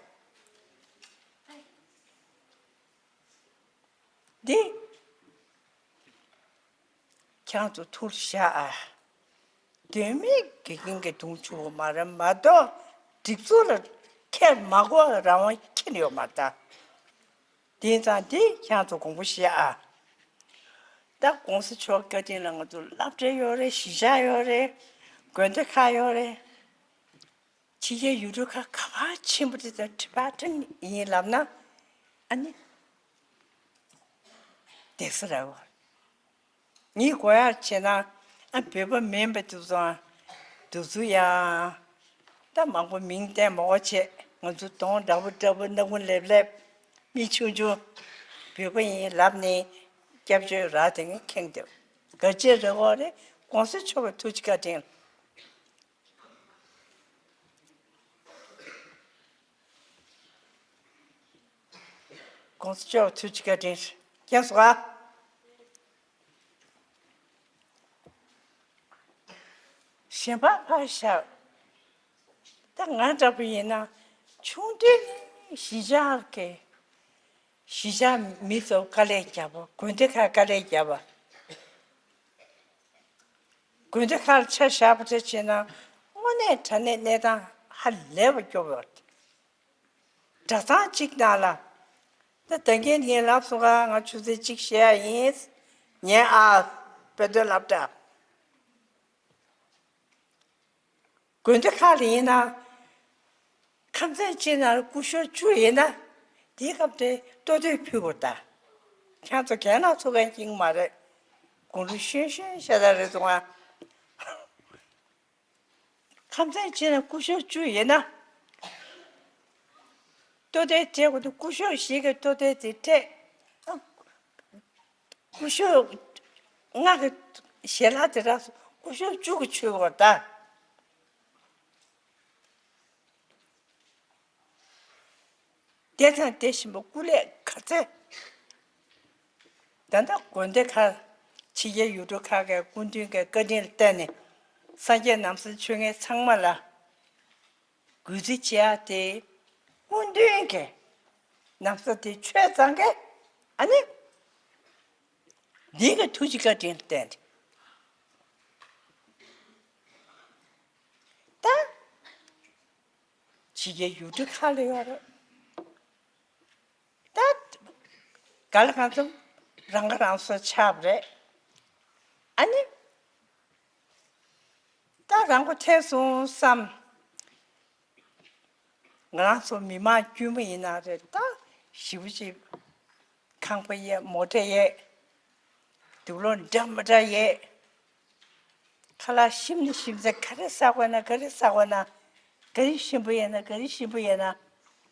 འདི། ཁྱེད་རང་ཚོ་ཐུགས་བཞག་ཨ། དོན་མེད་དགེ་རྒན་གྱི་དུང་ཆུ་བོ་མ་རེད་མ་གཏོགས་སྒྲིག་འཛུགས་ལ་ཁྱེད་མ་གོ་རང་དབང་ཁྱེར་ཡོད་མ་རེད་ད། དེ་ཙང་དེ་ཁྱེད་རང་ཚོ་དགོངས་པ་བཞེས་ཨ། ད་༸གོང་ས་མཆོག་བཀའ་དྲིན་ལ་ང་ཚོ་སློབ་གྲྭ་ཡོད་རེད། གཞིས་ཆགས་ཡོད་རེད། དགོན་སྡེ་ཁག་ཡོད་རེད། ཕྱི་རྒྱལ་ཡུལ་གྲུ་ཁག་ག་པར་ཆེན་པོ་དེ་ཚོ་ཊི་བེ་ཊན་ཡིན་ལབ་ན་ཨ་ནི་བསྡད་ས་རེད་བ། ངས་གོ་ཡག་བྱས་ན་ཨ་བོད་པ་མིན་པ་དེ་ཚོ་དེ་ཚོ་ཡང་ད་མང་པོ་མིང་བསྟན་མ་དགོས་བྱས། ང་ཚོ་གདོང་འདྲ་པོ་འདྲ་པོ་སྣ་ཁུང་ལེབ་ལེབ་མི་ཆུང་ཆུང་བོད་པ་ཡིན་ལབ་ནས་སྐྱབས་བཅོལ་རག་དེ་ངས་ཁེངས་འདུག་ག་ཅི་རེད་གོ་རེད། ༸གོང་ས་མཆོག་གི་ཐུགས་རྗེ་བཀའ་དྲིན། ༸གོང་ས་མཆོག་ཐུགས་རྗེ་བཀའ་དྲིན། མཁྱེན་སོང་ཨ། དྲན་པ་ཕར་བཞག་ད་ང་འདྲ་པོ་ཡིན་ན་ཆུང་དུས་ནས་གཞིས་ཆགས་ཀྱི་གཞིས་ཆགས་མི་ཚོ་དཀའ་ལས་བརྒྱབ་པ། དགོན་སྡེ་ཁག་དཀའ་ལས་བརྒྱབ་པ། དགོན་སྡེ་ཁག་ལ་ཆ་བཞག་པ་འདྲ་བྱས་ན་དངོས་གནས་དྲང་གནས་གནས་སྟངས་ཧ་ལས་པ་སྐྱོ་བོ་ཡོད། གྲྭ་ཚང་གཅིག་ནང་ལ། ད་ད་གིན་ངས་ལབ་སོང་ག་ང་ཆུ་ཚོད་གཅིག་བཤད་ཡ་ཡིན། ཉན་ཨ། དཔེ་དོན་ལབ་དྲ། དགོན་སྡེ་ཁག་ལ་ཡིན་ན། ཁམས་ཚན་གཅིག་ནང་ལ་སྐུ་ཞབས་བཅུ་ཡིན་ན། དེའི་སྐབས་དེ་ལྟོ་ཐོས་ཕུལ་དགོས་ད། ཁྱེད་ཚོ་རྒན་ལགས་ཚོ་གན་གཅིག་མ་རེད། དགུང་ལོ་གཞོན་གཞོན་ཤ་སྟག་རེད་སོང་ང་། ཁམས་ཚན་གཅིག་ནང་སྐུ་ཞབས་བཅུ་ཡིན་ན། ལྟོ་ཐོས་སྤྲད་དགོས་དུས་སྐུ་ཞབས་བཞི་གི་ལྟོ་ཐོས་དེ་སྤྲད། སྐུ་ཞབས་ལྔ་གི་ཞལ་ལག་དེ་རག་སོང་། སྐུ་ཞབས་བཅུ་གི་མཆོད་པ་ད། དེ་དང་དེ་བཞིན་པ་སྐུ་ལས་ག་ཚད། ད་ལྟ་དགོན་སྡེ་ཁག་ཕྱི་རྒྱལ་ཡུལ་གྲུ་ཁག་གི་སྐུ་མདུན་གྱི་བཀའ་དྲིན་ལ་བརྟེན་ནས་སངས་རྒྱས་ནམ་མཁའི་ཆོས་མཁན་ཚང་མ་ལ་གུས་བརྩི་བྱེད་ཡ་དེ་སྐུ་མདུན་གྱི་ན་བཟའ་དེ་ཆོས་གཙང་གི་ཨ་ནི་འདི་གི་ཐུགས་རྗེ་བཀའ་དྲིན་ལ་བརྟེན་ཏེ། ད་ཕྱི་རྒྱལ་ཡུལ་གྲུ་ཁག་ལ་ཡོད་རེད། ད་ག་ལ་གང་འཚམ་རང་ཁ་རང་གསོ་ཆགས་པ་རེད། ཨ་ནི་ད་རང་མགོ་ཐོན་སོང་བསམ། ང་རང་ཚོ་མི་མང་དཀྱུས་མ་ཡིན་ན་རེད། ད་ཞེ་པོ་ཅིག་ཁང་པ་ཡས། མོ་ཊ་ཡས། དུག་ལོག་འདྲ་མི་འདྲ་ཡས། ཁ་ལག་ཞིམ་ནས་ཞིམ་ཚད་ག་རེ་ཟ་དགོས་ན་ག་རེ་ཟ་དགོས་ན། ག་རེ་ཞིམ་པོ་ཡིན་ན་ག་རེ་ཞིམ་པོ་ཡིན་ན།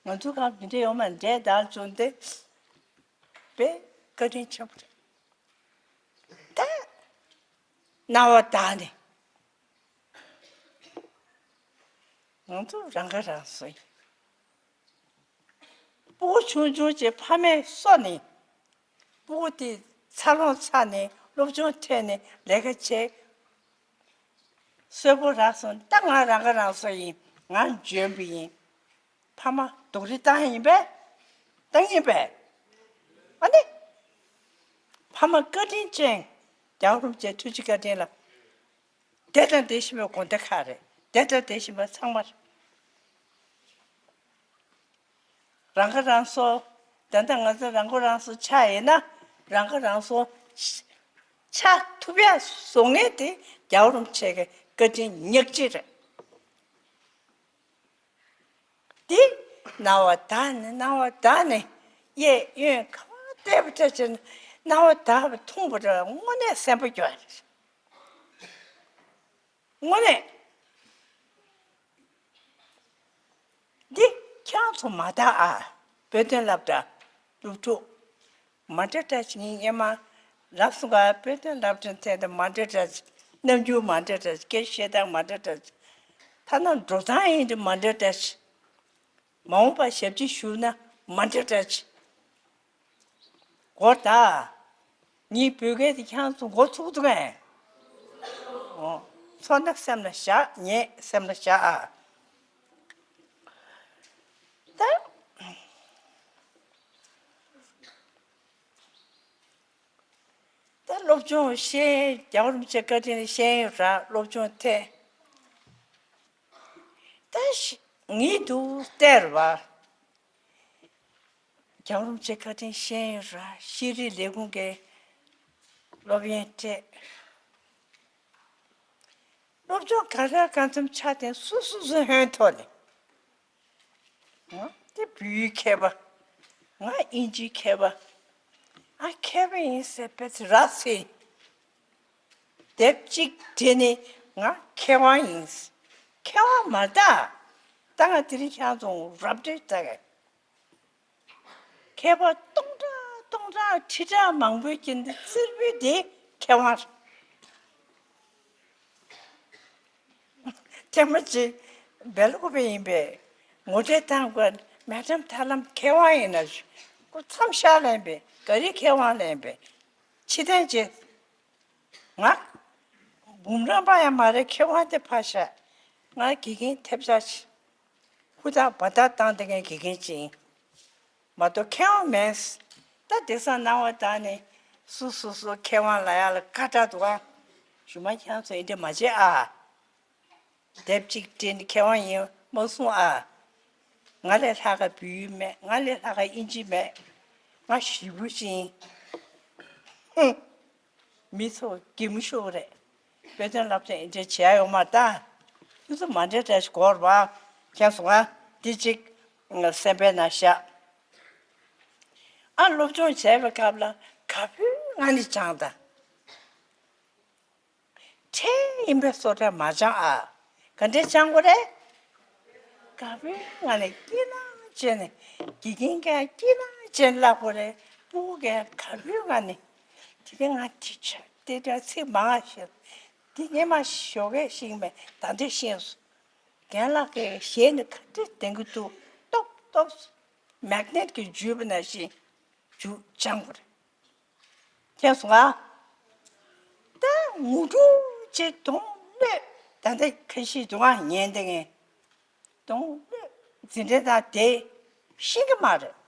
ང་ཚོ་གང་འདི་འདྲ་ཡོད་མ་འདྲ་ད་བྱུང་སྟེ། དཔེ་བཀའ་དྲིན་ཆེན་པོ་རེད། ད་རྣ་བ་དག་ནས་ང་ཚོ་རང་ཁ་རང་གསོ་ཡིན། སྤུ་གུ་ཆུང་ཆུང་ཅིག་ཕ་མས་གསོ་ནས། སྤུ་གུ་དེ་འཚར་ལོངས་ཚར་ནས་སློབ་སྦྱོང་ཐོན་ནས་ལས་ཀ་བྱས། གསོན་པོ་རག་སོང་། ད་ང་རང་ཁ་རང་གསོ་ཡིན། ང་འཇོན་པོ་ཡིན། ཕ་མ་སྡུག་རུས་བཏང་ཡིན་པས། བཏང་ཡིན་པས། ཨ་ནི། ཕ་མ་བཀའ་དྲིན་ཅན། རྒྱལ་བ་རིན་པོ་ཆེ་ཐུགས་རྗེ་བཀའ་དྲིན་ལ། དེ་དང་དེ་བཞིན་པའི་དགོན་སྡེ་ཁག་རེད། དེ་དང་དེ་བཞིན་པ་ཚང་མ་རེད། རང་ཁ་རང་གསོ། ད་ལྟ་ང་ཚོ་རང་མགོ་རང་གསོ་ཆགས་ཡིན་ན། རང་ཁ་རང་གསོ་ཆགས་ཐུབ་ཡ་བཟོ་མཁན་དེ་རྒྱལ་བ་རིན་པོ་ཆེ་གི་བཀའ་དྲིན་ཉག་གཅིག་རེད། དེ་རྣ་བ་དག་ནས་རྣ་བ་དག་ནས་གཡས་གཡོན་ག་པར་བལྟས་པ་འདྲ་བྱས་ན་རྣ་བ་དག་པ་མཐོང་པ་འདྲ་དངོས་གནས་སེམས་པ་སྐྱོ་བ་རེད། དངོས་གནས། འདི་ཁྱེད་རང་ཚོ་མ་དག་ཨ། དཔེ་དོན་སློབ་གྲྭ་སློབ་ཕྲུག་མ་འདྲ་འདྲ་ཞིག་ཡིན། སྔོན་མ་ལབ་སོང་ག་དཔེ་དོན་སློབ་གྲྭ་ཚན་དེ་མ་འདྲ་འདྲ་ཞིག་རྣམ་འགྱུར་མ་འདྲ་འདྲ་ཞིག་སྐད་བཤད་སྟངས་མ་འདྲ་འདྲ་ཞིག་ཐ་ན་འགྲོ་སྟངས་ཡིན་དུས་མ་འདྲ་འདྲ་ཞིག་མ་འོངས་པ་ཞབས་ཕྱི་ཞུ་ན་མ་འདྲ་འདྲ་ཅིག་སྒོར་ད། ངའི་བོད་སྐད་དེ་ཁྱེད་རང་ཚོ་མགོ་ཚུགས་འདུག་གས། འོ། ཚོར་ན་སེམས་ལ་བཞག་ངས་སེམས་ལ་བཞག་ཨ། ད། ད་སློབ་སྦྱོང་ཤེས་རྒྱལ་བ་རིན་པོ་ཆེ་བཀའ་དྲིན་ལ་ཤེས་ཡོན་རག་སློབ་སྦྱོང་ཐད། ད་ཤི་ངེས་འདུག་སྟེར་བ། རྒྱལ་བ་རིན་པོ་ཆེ་བཀའ་དྲིན་ཤེས་ཡོན་རག་ཤེས་རིག་ལས་ཁུངས་ཀྱི་སློབ་ཡོན་སྤྲད། སློབ་སྦྱོང་ག་རེ་གང་འཚམ་ཆ་དེ་སུ་སུ་སུ་ཧོན་ཐོག་ནས། ང་དེ་བོད་ཡིག་མཁས་པ། ང་དབྱིན་ཇིའི་མཁས་པ། ང་མཁས་པ་ཡིན་ཟེར་བས་ར་སེ། དེབ་གཅིག་བྲིས་ནས་ང་མཁས་དབང་ཡིན། མཁས་དབང་མ་རེད་ད། ད་ང་དེ་རིང་ཁྱེད་ཚོ་རབ་འདྲེ་ལྟ་གི། མཁས་པ་སྟོང་ཕྲག་སྟོང་ཕྲག་ཁྲི་ཕྲག་མང་པོའི་རྒྱུད་འདི་རྩེར་པོའི་དེ་མཁས་དབང་རེད། ཐེངས་མ་གཅིག་སྦེལ་ཀོབ་ཡིན་པས། ངོ་སྤྲོད་བཏང་དགོས། མེ་ཌམ་ཐར་ལམ་མཁས་དབང་ཡིན་ན། ཁོ་མཚམས་ཤར་ལེན་པས་ག་རེ་མཁས་དབང་ལེན་པས། ཕྱི་དོན་བྱེད། ང་། འབུམ། རྣམ་པ་ཡང་མ་རེད། མཁས་དབང་དེ་ཕར་བཞག་ང་དགེ་རྒན་ཐེབས་ཆག་ཅིག་ཧུར་ཐག་འབད་ཐག་བཏང་བསྡད་མཁན་དགེ་རྒན་ཅིག་ཡིན། མ་གཏོགས་མཁས་དབང་མེད། ད་དེང་སང་སྣང་བ་དག་ནི་སུ་སུ་སུ་མཁས་དབང་ལབ་ཡག་ལ་དགའ་དྲགས་འདུག་ཨ། གཞུག་མ་ཁྱེད་རང་ཚོ་འདི་འདྲ་མ་བྱེད་ཨ། དེབ་གཅིག་བྲིས་ནས་མཁས་དབང་ཡིན་མ་གསུང་ཨ། ང་ལས་ལྷག་ག་བོད་ཡིག་མེད། ང་ལས་ལྷག་ག་དབྱིན་ཇི་མེད། ང་ཞེ་པོ་ཅིག་ཡིན། ཧུམ། མི་ཚོ་གད་མོ་ཤོར་གི་རེད། དཔེ་སྟོན་སློབ་ཚན་འདི་འདྲ་བྱས་ཡོད་མ་རེད་ད། ཁྱོད་ཚོ་མ་འདྲ་འདྲ་ཞིག་གོ་རེད་པ། མཁྱེན་སོང་ང་། འདི་གཅིག་སེམས་པའི་ནང་བཞག་ཨ། སློབ་སྦྱོང་བྱས་པའི་སྐབས་ལ་དགའ་པོའི་ངང་ནས་སྦྱངས་དང་། ཁྲེལ་ཡིན་པའི་བཟོ་འདྲ་མ་སྦྱང་ཨ། ག་འདྲས་སྦྱང་དགོས་རེད། དགའ་པོའི་ངང་ནས་སྐྱིད་སྣང་བྱས་ནས། དགེ་རྒན་གྱིས་སྐྱིད་སྣང་བྱས་ནས་བསླབ་དགོས་རེད། སྤུ་གུ་གིས་དགའ་པོའི་ངང་ནས། དེ་རིང་ང་དེ་ཆ་དེ་འདྲ་ཚིག་མང་བ་བཤད། འདི་སྔོན་མ་ཞོགས་ཀས་ཤེས་ཀྱི་མེད། ད་འདི་ཤེས་སོང་། རྒན་ལགས་ཀྱིས་ཞལ་ནས་ག་འདྲས་བསྟན་གྱི་འདུག་ཏོབ་ཏོབ། མེག་ནེཊ་གིས་འཇུས་པ་ནང་བཞིན་འཇུ་སྦྱང་དགོས་རེད། མཁྱེན་སོང་ང་། ད་ངུ་འབྲུག་ཅེས་གདོང་གནོད། ད་ལྟ་ཁ་ཤས་སྡུག་བསྔལ་ཉན་བསྡད་མཁན། གདོང་གནོད་འཛིན་གྲྭ་དང་དེ་ཤེས་ཀྱི་མ་རེད།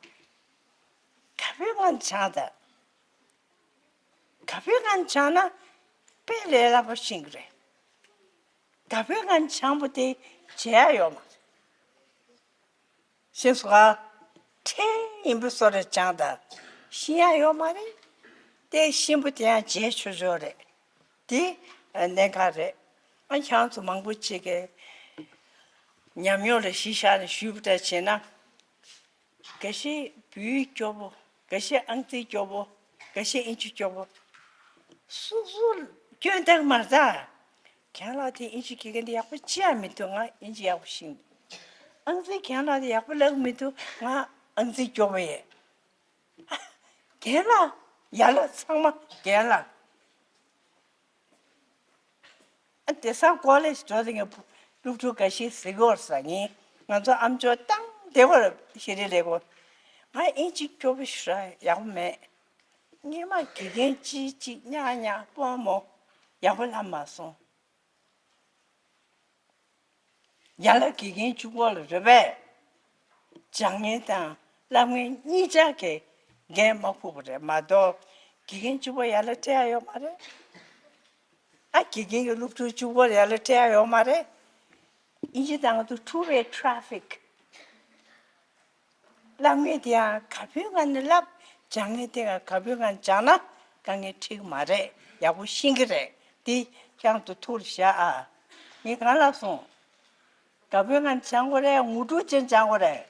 དགའ་པོའི་ངང་སྦྱངས་དང་། དགའ་པོའི་ངང་སྦྱངས་ན་དཔེ་ལས་སླ་པོ་ཤེས་ཀྱི་རེད། དགའ་པོའི་ངང་སྦྱངས་པོ་དེ་བརྗེད་ཡག་ཡོད་མ་རེད། ཤེས་སོང་ང་། ཁྲེལ་ཡིན་པའི་བཟོ་འདྲ་སྦྱངས་དང་། ཤེས་ཡག་ཡོད་མ་རེད། དེ་ཤེས་པོ་དེ་ཡང་བརྗེད་ཆོག་ཆོག་རེད། དེ་གནད་འགག་རེད། ཨ། ཁྱེད་རང་ཚོ་མང་པོ་ཅིག་གིས་ཉམས་མྱོང་ལ་གཞི་བཞག་ནས་ཞུས་པ་འདྲ་བྱས་ན། འགའ་ཤས་བོད་ཡིག་སྐྱོ་པོ། འགའ་ཤས་ཨང་རྩིས་སྐྱོ་པོ། འགའ་ཤས་དབྱིན་ཇི་སྐྱོ་པོ། སོ་སོ་སྐྱོན་བཏགས་མ་རེད་ད། རྒན་ལགས་དེ་དབྱིན་ཇི་དགེ་རྒན་དེ་ཡག་པོ་ཅི་ཡང་མི་འདུག་ང་དབྱིན་ཇི་ཡག་པོ་ཤེས་མི་འདུག་ཨང་རྩིས་རྒན་ལགས་དེ་ཡག་པོ་ལབ་མི་འདུག་ང་ཨང་རྩིས་སྐྱོ་པོ་ཡིན། རྒན་ལགས། ཡར་ལ་ཚང་མ་རྒན་ལགས། ཨ། དེང་སང་ཀོ་ལེཇ་འགྲོ་དེ་ངས་སློབ་ཕྲུག་འགའ་ཤས་གཟིགས་ཡོད་ས་ཡིན། ང་ཚོ་ཨ་མཆོག་བཏང་བདེ་བར་ཤེས་རིག་ལས་ཁུངས། ང་དབྱིན་ཇི་སྐྱོ་པོ་ཞེ་དྲག་ཡག་པོ་མེད། སྔོན་མ་དགེ་རྒན་གཅིག་གཅིག་ཉག་ཉག་དཔའ་མོ་ཡག་པོ་ལབ་མ་སོང་། ཡར་ལ་དགེ་རྒན་གཅིག་པོ་ལ་རེད་པས། སྦྱང་མཁན་དང་བསླབ་མཁན་གཉིས་ཆ་གིས་འགན་མ་ཁུར་བ་རེད་མ་གཏོགས། དགེ་རྒན་གཅིག་པོ་ཡར་ལ་སྤྲད་ཡག་ཡོད་མ་རེད། ཨ། དགེ་རྒན་གྱིས་སློབ་ཕྲུག་གཅིག་པོ་ཡར་ལ་སྤྲད་ཡག་ཡོད་མ་རེད། དབྱིན་ཇི་ནང་དུ་two way traffic། བསླབ་མཁན་དེ་ཡང་དགའ་པོའི་ངང་ནས་བསླབ། སྦྱང་མཁན་དེ་ཡང་དགའ་པོའི་ངང་སྦྱངས་ན་དཀའ་ངལ་འཕྲད་ཀྱི་མ་རེད། ཡག་པོ་ཤེས་ཀྱི་རེད། དེ་ཁྱེད་རང་ཚོ་ཐུགས་ལ་བཞག་ཨ། ངས་གང་ལབ་སོང་། དགའ་པོའི་ངང་ནས་སྦྱང་དགོས་རེད། ངུ་འབྲུག་ཅན་སྦྱང་དགོས་རེད།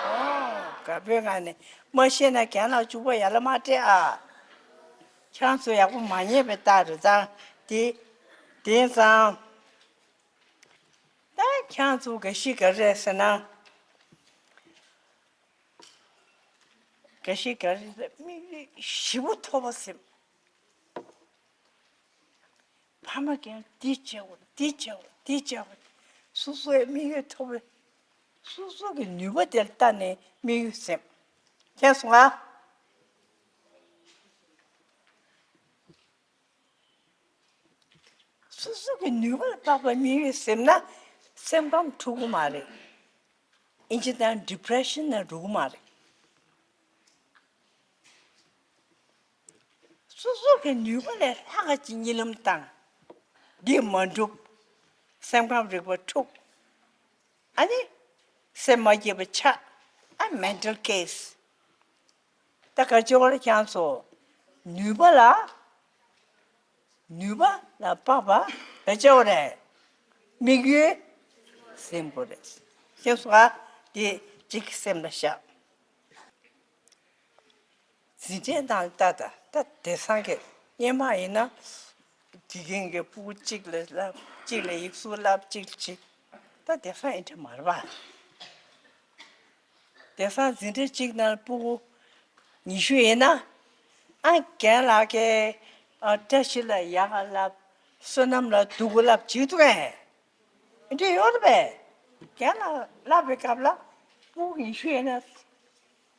ཨོ། དགའ་པོའི་ངང་ནས། མ་ཤེས་ན་རྒན་ལགས་གཅིག་པོ་ཡར་ལ་མ་སྤྲད་ཨ། ཁྱེད་རང་ཚོ་ཡག་པོ་མ་ཉན་པའི་རྟགས་རེད་ད། དེ། དེང་སང་། ད་ཁྱེད་རང་ཚོ་འགའ་ཞིག་ག་རེ་རེད་ཟེར་ན། འགའ་ཞིག་ག་རེ་རེད། དམིགས་ཡུལ་ཞེ་པོ་མཐོ་པོ་ཟིན། ཕ་མ་གིས་འདི་བྱེད་དགོས། འདི་བྱེད་དགོས། འདི་བྱེད་དགོས། སོ་སོའི་དམིགས་ཡུལ་མཐོ་པོ། སོ་སོ་གི་ནུས་པ་དེར་ལྟ་ནས་དམིགས་ཡུལ་ཟིན། མཁྱེན་སོང་ང་། སོ་སོ་གི་ནུས་པ་ལ་དཔག་པའི་དམིགས་ཡུལ་ཟིན་ན་སེམས་ཁམས་འཁྲུག་གི་མ་རེད། དབྱིན་ཇི་ནང་ཌི་པི་རེ་ཤན་ནང་འགྲོ་གི་མ་རེད། སོ་སོ་གི་ནུས་པ་ལས་ལྷག་ག་ཅིག་གཉིད་ལམ་བཏང་། འདི་མ་འགྲུབ། སེམས་ཁམས་རིག་པ་འཁྲུག་ཨ་ནི། སེམས་མ་སྐྱིད་པ་ཆགས། ཨ། མེན་ཊལ་ཀེ་སི། ད་ག་བྱེད་དགོས་རེད་ཁྱེད་རང་ཚོ། ནུས་པ་ལ། ནུས་པ་ལ་དཔག་པ་ག་བྱེད་དགོས་རེད། དམིགས་ཡུལ་ཟིན་དགོས་རེད། ཤེས་སོང་ང་། དེ་གཅིག་སེམས་ལ་བཞག་འཛིན་གྲྭའི་ནང་ལྟ་ད། ད་དེང་སང་གི་སྔོན་མ་ཡིན་ན། དགེ་རྒན་གྱིས་སྤུ་གུ་གཅིག་ལ་བསླབ། གཅིག་ལ་ཡིག་གཟུགས་བསླབ། གཅིག་ལ་གཅིག་ད་དེང་སང་ཨེ་འདྲ་མ་རེད་པ། དེང་སང་འཛིན་གྲྭ་གཅིག་ནང་སྤུ་གུ་ཉི་ཤུ་ཡིན་ན། ཨ། རྒན་ལགས་ཀྱིས། ཨ། བཀྲ་ཤིས་ལ་ཡག་ག་བསླབ། བསོད་ནམས་ལ་སྡུག་ག་བསླབ་བྱེད་འདུག་གས། འདི་འདྲ་ཡོད་རེད་པས། རྒན་ལགས་བསླབ་པའི་སྐབས་ལ་སྤུ་གུ་ཉི་ཤུ་ཡིན་ན་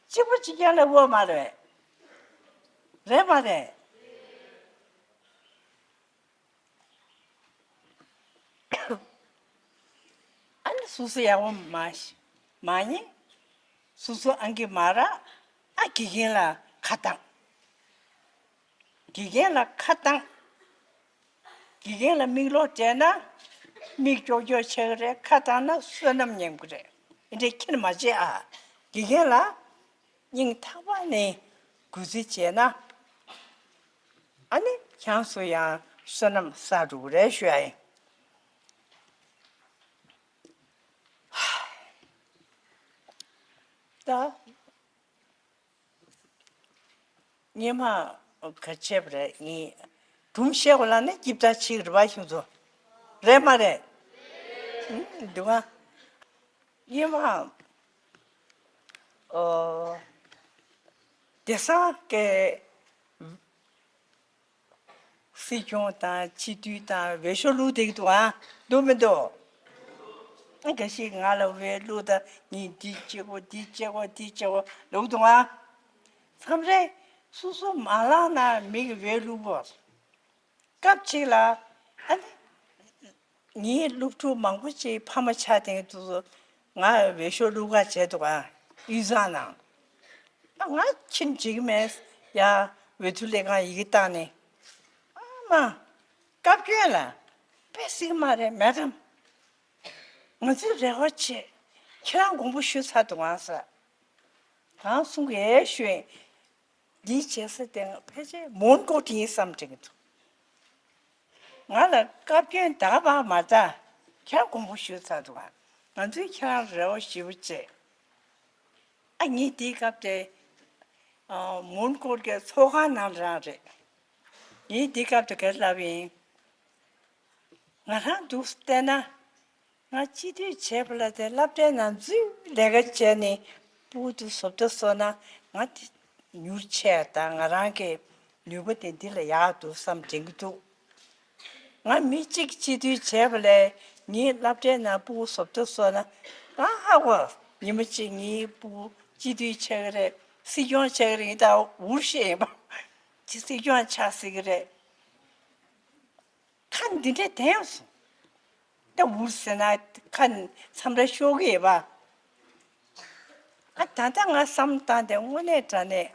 གཅིག་པོ་གཅིག་རྐྱང་ལ་དབུ་མ་རེད། རེད་མ་རེད། སོ་སོ་ཡག་པོ་མ་ཤེས། མ་ཉན། སོ་སོ་ཨང་ཀི་མ་རག་ཨ་དགེ་རྒན་ལ་ཁ་བཏང་། དགེ་རྒན་ལ་ཁ་བཏང་། དགེ་རྒན་ལ་མིག་ལོག་སྤྲད་ན། མིག་ཀྱོག་ཀྱོག་ཆགས་ཀྱི་རེད། ཁ་བཏང་ན་བསོད་ནམས་ཉམས་ཀྱི་རེད། འདི་འདྲ་ཁྱེར་མ་བྱེད་ཨ། དགེ་རྒན་ལ་སྙིང་ཐག་པ་ནས་གུས་བརྩི་བྱས་ན། ཨ་ནི་ཁྱེད་ཚོ་ཡང་བསོད་ནམས་བསགས་འགྲོ་གི་རེད་ཞུ་ཡ་ཡིན། ད། སྔོན་མ་ག་བྱས་པ་རེད། ངས་སྒྲུང་བཤད་དགོས་ལབ་ན་སྐྱིད་པོ་ཅིག་རེད་པ། ཁྱེད་ཚོ་རེད་མ་རེད། འདུག་ཨ། སྔོན་མ་ཨོ་བདེ་སྲུང་གི་སྲིད་སྐྱོང་དང་སྤྱི་འཐུས་དང་འོས་ཤོག་བླུགས་བསྡད་ཀྱི་འདུག་ཨ། འདུག་མི་འདུག་ཨ། འགའ་ཞིག་ང་ལ་འོས་བླུགས་དང་། ངས་འདི་བྱེད་དགོས། འདི་བྱེད་དགོས། འདི་བྱེད་དགོས་ལབ་འདུག་ཨ། མཚམས་རེ་སོ་སོ་མ་ལངས་ན་མི་གིས་འོས་བླུགས་དགོས། སྐབས་གཅིག་ལ་ཨ་ནི་ངའི་སློབ་ཕྲུག་མང་པོ་ཅིག་ཕ་མ་ཆགས་བསྡད་འདུག་ང་འོས་ཤོག་བླུགས་ག་བྱས་འདུག་ཨ། དབུས་གཙང་ནང་། ཨ། ང་ཁྱིམ་འཇིགས་མེད་ཡ། འོས་བསྡུ་ལས་ཁང་ཡི་གེ་བཏང་ནས། ཨ་མ། བཀའ་བཀྱོན་ལ་དཔེ་སྲིད་མ་རེད། མེད་དམ། ང་ཚོའི་རེ་བ་ཆེ། ཁྱེད་རང་དགོངས་པ་ཞུས་ཚར་འདུག་ཨང་ཟེར། གང་གསུང་གི་ཡས་ཞུས། འདིའི་བྱེད་ས་དེ་ཕལ་ཆེར་མོན་གྷོ་དེ་ཡིན་བསམ་དྲན་གྱི་འདུག་ང་ལ་བཀའ་བཀྱོན་ད་ག་པར་མ་རེད། ཁྱེད་རང་དགོངས་པ་ཞུས་ཚར་འདུག་ཨ། ང་ཚོས་ཁྱེད་རང་རེ་བ་ཞེ་པོ་བྱས། ཨ། ངས་དེའི་སྐབས་དེ་ཨ། མོན་གྷོ་གི་ཚོགས་ཁང་ནང་རང་རེད། ངས་དེའི་སྐབས་དེ་ག་རེ་ལབ་ཡིན། ང་རང་འདུག་བལྟས་ན། ང་སྤྱི་འཐུས་བྱས་པ་ལ་དེ་སློབ་གྲྭའི་ནང་འཛུལ་ལས་ཀ་བྱས་ནས་ཕྲུ་གུ་དེ་བཟོ་ལྟ་བཟོ་ན་ང་དེ་མྱུར་ཆེ། ད་ང་རང་གི་ནུས་པ་དེ་འདི་ལ་ཡག་འདུག་བསམ་དྲན་གྱི་འདུག་ང་མི་གཅིག་སྤྱི་འཐུས་བྱས་པ་ལས་ངའི་སློབ་གྲྭའི་ནང་ཕྲུ་གུ་བཟོ་ལྟ་བཟོ་ན་ང་ཧ་གོ། ཉི་མ་གཅིག་ངའི་ཕྲུ་གུ་སྤྱི་འཐུས་ཆགས་ཀྱི་རེད། སྲིད་སྐྱོང་ཆགས་ཀྱི་རེད། ད་འུར་བཤད་ཡིན་པ། ཅི་སྲིད་སྐྱོང་ཆགས་སྲིད་ཀྱི་རེད། ཁ་འདི་འདྲས་དན་སོང་། ད་འུར་ཟེར་ན་ཁ་མཚམས་རེ་ཤོར་གི་ཡོད་པ། ཨ། ད་ལྟ་ང་བསམ་བཏང་སྟེ་དངོས་གནས་དྲང་གནས་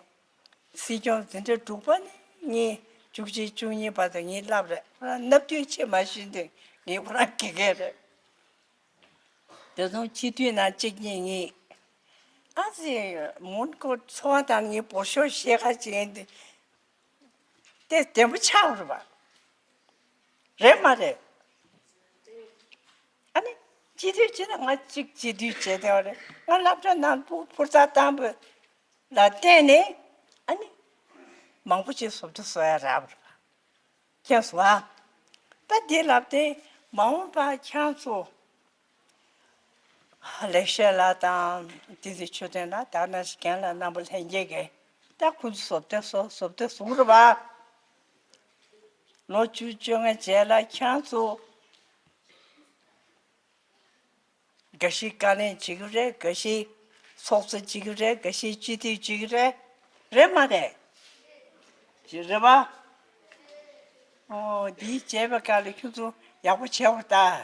སྲིད་སྐྱོང་འཛིན་གྲྭ་དྲུག་པ་ནས་ངས་བཅུ་གཅིག་བཅུ་གཉིས་བར་དུ་ངས་བསླབས་རེད། ཁོ་རང་སྣབས་དུད་ཆེ་མ་ཤེས་དུས་ངས་ཁོ་རང་དགེ་རྒན་རེད། དེ་སོང་སྤྱི་འཐུས་ནང་གཅིག་གཉིས་གཉིས། ཨ་ཙི། མོན་གྷོ་ཚོགས་པ་དང་ངའི་འབོར་ཤོག་ཤེས་ཁ་ཅིག་ཡིན་དུས། དེ་བདེན་པ་ཆགས་པ་རེད་པ། རེད་མ་རེད། ཨ་ནི་སྤྱི་འཐུས་བྱས་ན་ང་གཅིག་སྤྱི་འཐུས་བྱས་བསྡད་པ་རེད། ང་སློབ་གྲྭ་ནང་ཕྲུ་གུ་ཕུར་ཚག་བཏང་བ་ལ་བརྟེན་ནས་ཨ་ནི་མང་པོ་ཅིག་བཟོ་ལྟ་བཟོ་ཡ་རག་པ་རེད་པ། མཁྱེན་སོང་ཨ། ད་འདི་ལབ་སྟེ་མ་འོངས་པ་ཁྱེད་ཚོ་ལེགས་བཤད་ལགས་དང་བསྟན་འཛིན་ཆོས་སྒྲོན་ལགས། ད་ནང་བཞིན་རྒན་ལགས་རྣམ་པ་ལྷན་རྒྱས་ཀྱིས་ད་ཁོ་ཚོ་བཟོ་ལྟ་བཟོ་བཟོ་ལྟ་བཟོ་གི་རེད་པ། ལོ་བཅུ་བཅོ་ལྔ་རྗེས་ལ་ཁྱེད་ཚོ་འགའ་ཞིག་བཀའ་བློན་བྱེད་ཀྱི་རེད། འགའ་ཞིག་ཚོགས་གཙོ་བྱེད་ཀྱི་རེད། འགའ་ཞིག་སྤྱི་འཐུས་བྱེད་ཀྱི་རེད། རེད་མ་རེད། ཅི་རེད་པ། ཨོ། འདི་བྱས་པའི་སྐབས་ལ་ཁྱོད་ཚོ་ཡག་པོ་བྱས་པ་ད།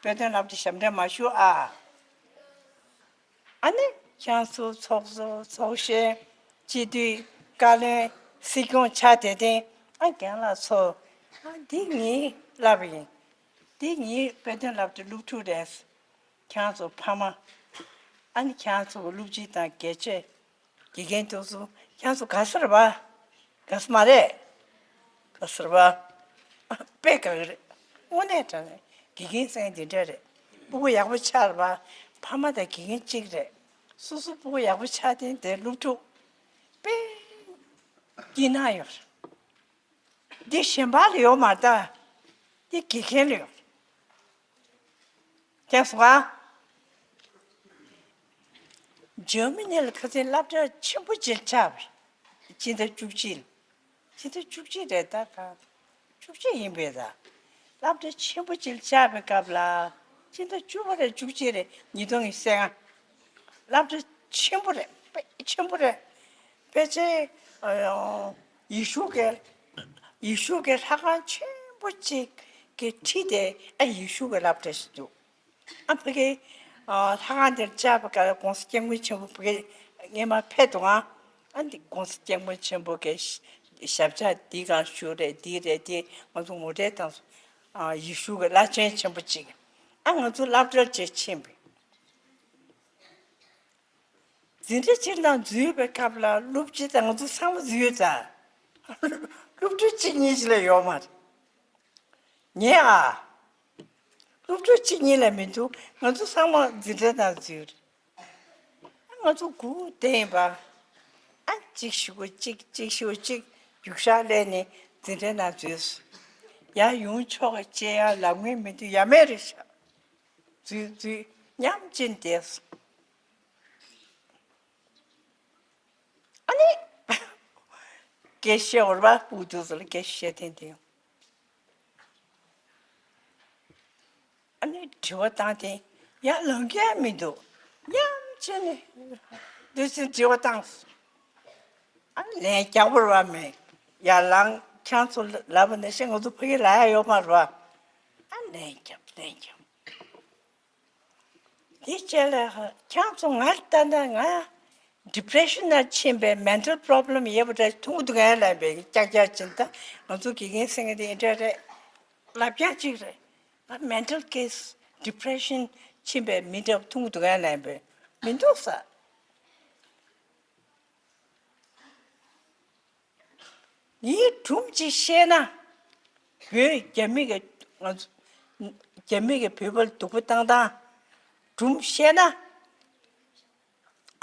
དཔེ་སྟོན་ལབ་དེ་ཞབས་འདྲེན་མ་ཞུ་ཨ། ཨ་ནི་ཁྱེད་ཚོ་ཚོགས་གཙོ་ཚོགས་གཞོན་སྤྱི་འཐུས་བཀའ་བློན་སྲིད་སྐྱོང་ཆགས་བསྡད་དེ། ཨ། རྒན་ལགས་ཚོ། ཨ། འདི་ངས་ལབ་ཡིན། འདི་ངས་དཔེ་སྟོན་ལབ་དེ་སློབ་ཕྲུག་རེད། ཁྱེད་ཚོ་ཕ་མ། ཨ་ནི་ཁྱེད་ཚོ་གི་སློབ་སྤྱི་དང་དགེ་ཆེ། དགེ་རྒན་དེ་ཚོ་ཁྱེད་ཚོ་དགའ་ས་རེད་པ། དགའ་ས་མ་རེད། དགའ་ས་རེད་པ། ཨ། དཔེ་དགའ་གི་རེད། དངོས་གནས་དྲང་གནས་དགེ་རྒན་ཟེར་མཁན་དེ་འདྲ་རེད། ཕྲུ་གུ་ཡག་པོ་ཆགས་རེད་པ། ཕ་མ་དང་དགེ་རྒན་གཅིག་རེད། སོ་སོ་ཕྲུ་གུ་ཡག་པོ་ཆགས་དེ་དེ་སློབ་ཕྲུག་དཔེ་སྐྱིད་སྣང་ཡོད་རེད། འདི་གཞན་པ་ལ་ཡོད་མ་རེད་ད། འདི་དགེ་རྒན་ལ་ཡོད། མཁྱེན་སོང་ཨ། འཇར་མ་ནི་ལ་ཁ་སང་སློབ་གྲྭ་ཆེན་པོ་ཅིག་ཆགས་པ་རེད། སྤྱི་ཟླ་བཅུ་གཅིག་ལ། སྤྱི་ཟླ་བཅུ་གཅིག་རེད་ད་ག་བཅུ་གཅིག་ཡིན་པས་ད། སློབ་གྲྭ་ཆེན་པོ་ཅིག་ལ་ཆགས་པའི་སྐབས་ལ། སྤྱི་ཟླ་བཅུ་པ་རེད། བཅུ་གཅིག་རེད། ཉིས་སྟོང་ཉི་ཤུ་རྩ་ལྔ། སློབ་གྲྭ་ཆེན་པོ་རེད། དཔེ་ཆེན་པོ་རེད། ཕལ་ཆེར་ཨ་ཡིག་གཞུང་གི་ཡིག་གཞུང་གི་ལྷ་ཁང་ཆེན་པོ་ཅིག་གི་འཁྲིས་དེ། ཨ། ཡིག་གཞུང་གི་སློབ་གྲྭ་ཞིག་འདུག་ཨ། ཕ་གི་ ཨ། ལྷ་ཁང་དེར་བཅར་བའི་སྐབས་ལ་༸གོང་ས་༸སྐྱབས་མགོན་ཆེན་པོ་ཕ་གིར་སྔས་མ་ཕེབས་འདུག་ཨང་། ཨ་འདི་༸གོང་ས་༸སྐྱབས་མགོན་ཆེན་པོ་གི་ཞབས་ཞབས་ཆག་འདི་གང་བཞུགས་རེད། འདི་རེད། དེ་ང་ཚོ་ངོ་སྤྲོད་བཏང་སོང་། ཨ་ཡེ་ཤུ་གི་བླ་ཆེན་ཆེན་པོ་གཅིག་ཨ་ང་ཚོ་སློབ་གྲྭར་བཅར་ཕྱིན་པས། འཛིན་གྲྭ་སྤྱིར་བཏང་འཛུལ་བའི་སྐབས་ལ་སློབ་སྤྱི་དང་ང་ཚོ་ཚང་མ་འཛུལ་ཡོད་ད། སློབ་ཕྲུག་གཅིག་གཉིས་ཅིག་ལས་ཡོད་མ་རེད། ངས་ཨ། སློབ་ཕྲུག་གཅིག་གཉིས་ལས་མི་འདུག་ང་ཚོ་ཚང་མ་འཛིན་གྲྭ་ནང་འཛུལ་རེད། ང་ཚོ་སྒུག་བསྡད་ཡིན་པ། ཨ་གཅིག་གཞུག་གུ་གཅིག་གཅིག་གཞུག་གུ་གཅིག་རྒྱུགས་ཤར་ལས་ནས་འཛིན་གྲྭ་ནང་འཛུལ་སོང་། ཡར་ཡོང་ཆོག་ག་ཅེས་ཡང་ལབ་མཁན་མི་འདུག་ཡ་མེད་རེད་ཤག་འཛུལ་འཛུལ་མཉམ་ཅིག་བསྡད་སོང་། ཨ་ནི། སྐད་བཤད་འོར་བ་སྤུ་དུ་ཟེར་སྐད་བཤད་ཐེངས་དེ། ཨ་ནི་དྲི་བ་བཏང་སྟེ་ཡར་ལངས་ཀྱི་མི་འདུག་མཉམ་བྱས་ནས་འདུག་སེ་དྲི་བ་བཏང་སོང་། ཨ་ནི་ལན་རྒྱག་པར་བ་མེད། ཡར་ལངས་ཁྱང་ཚོ་ལབ་པ་ནང་བཞིན་ང་ཚོ་ཕ་གི་ལ་ཡ་ཡོད་མ་རེད་བ། ཨ་ལན་རྒྱབ་ལན་རྒྱབ། དེ་བྱས་ལ་ཁྱང་ཚོ་ང་ལྟ་ན་ང་ཌི་པི་རེ་ཤན་ནང་ཕྱིན་པའི་མེན་ཊལ་པོ་རོབ་ལེམ་ཡོད་པ་འདྲ་མཐོང་གི་འདུག་གས་ལབ་པས་ཀྱག་ཀྱག་བྱས་ད་ང་ཚོ་དགེ་རྒན་སེང་གེ་དེ་འདྲ་རེད། ལབ་རྐྱང་གཅིག་རེད། ང་མེན་ཊལ་ཀེ་སི་ཌི་པི་རེ་ཤན་ཕྱིན་པའི་མི་འདྲ་པོ་མཐོང་གི་འདུག་གས་ལབ་པས་མི་འདུག་ས། ངའི་སྒྲུང་གཅིག་བཤད་ན། བོད་རྒྱ་མི་གི་ང་ཚོ་རྒྱ་མི་གི་བོད་པ་ལ་སྡུག་པོ་བཏང་སྟངས་སྒྲུང་བཤད་ན།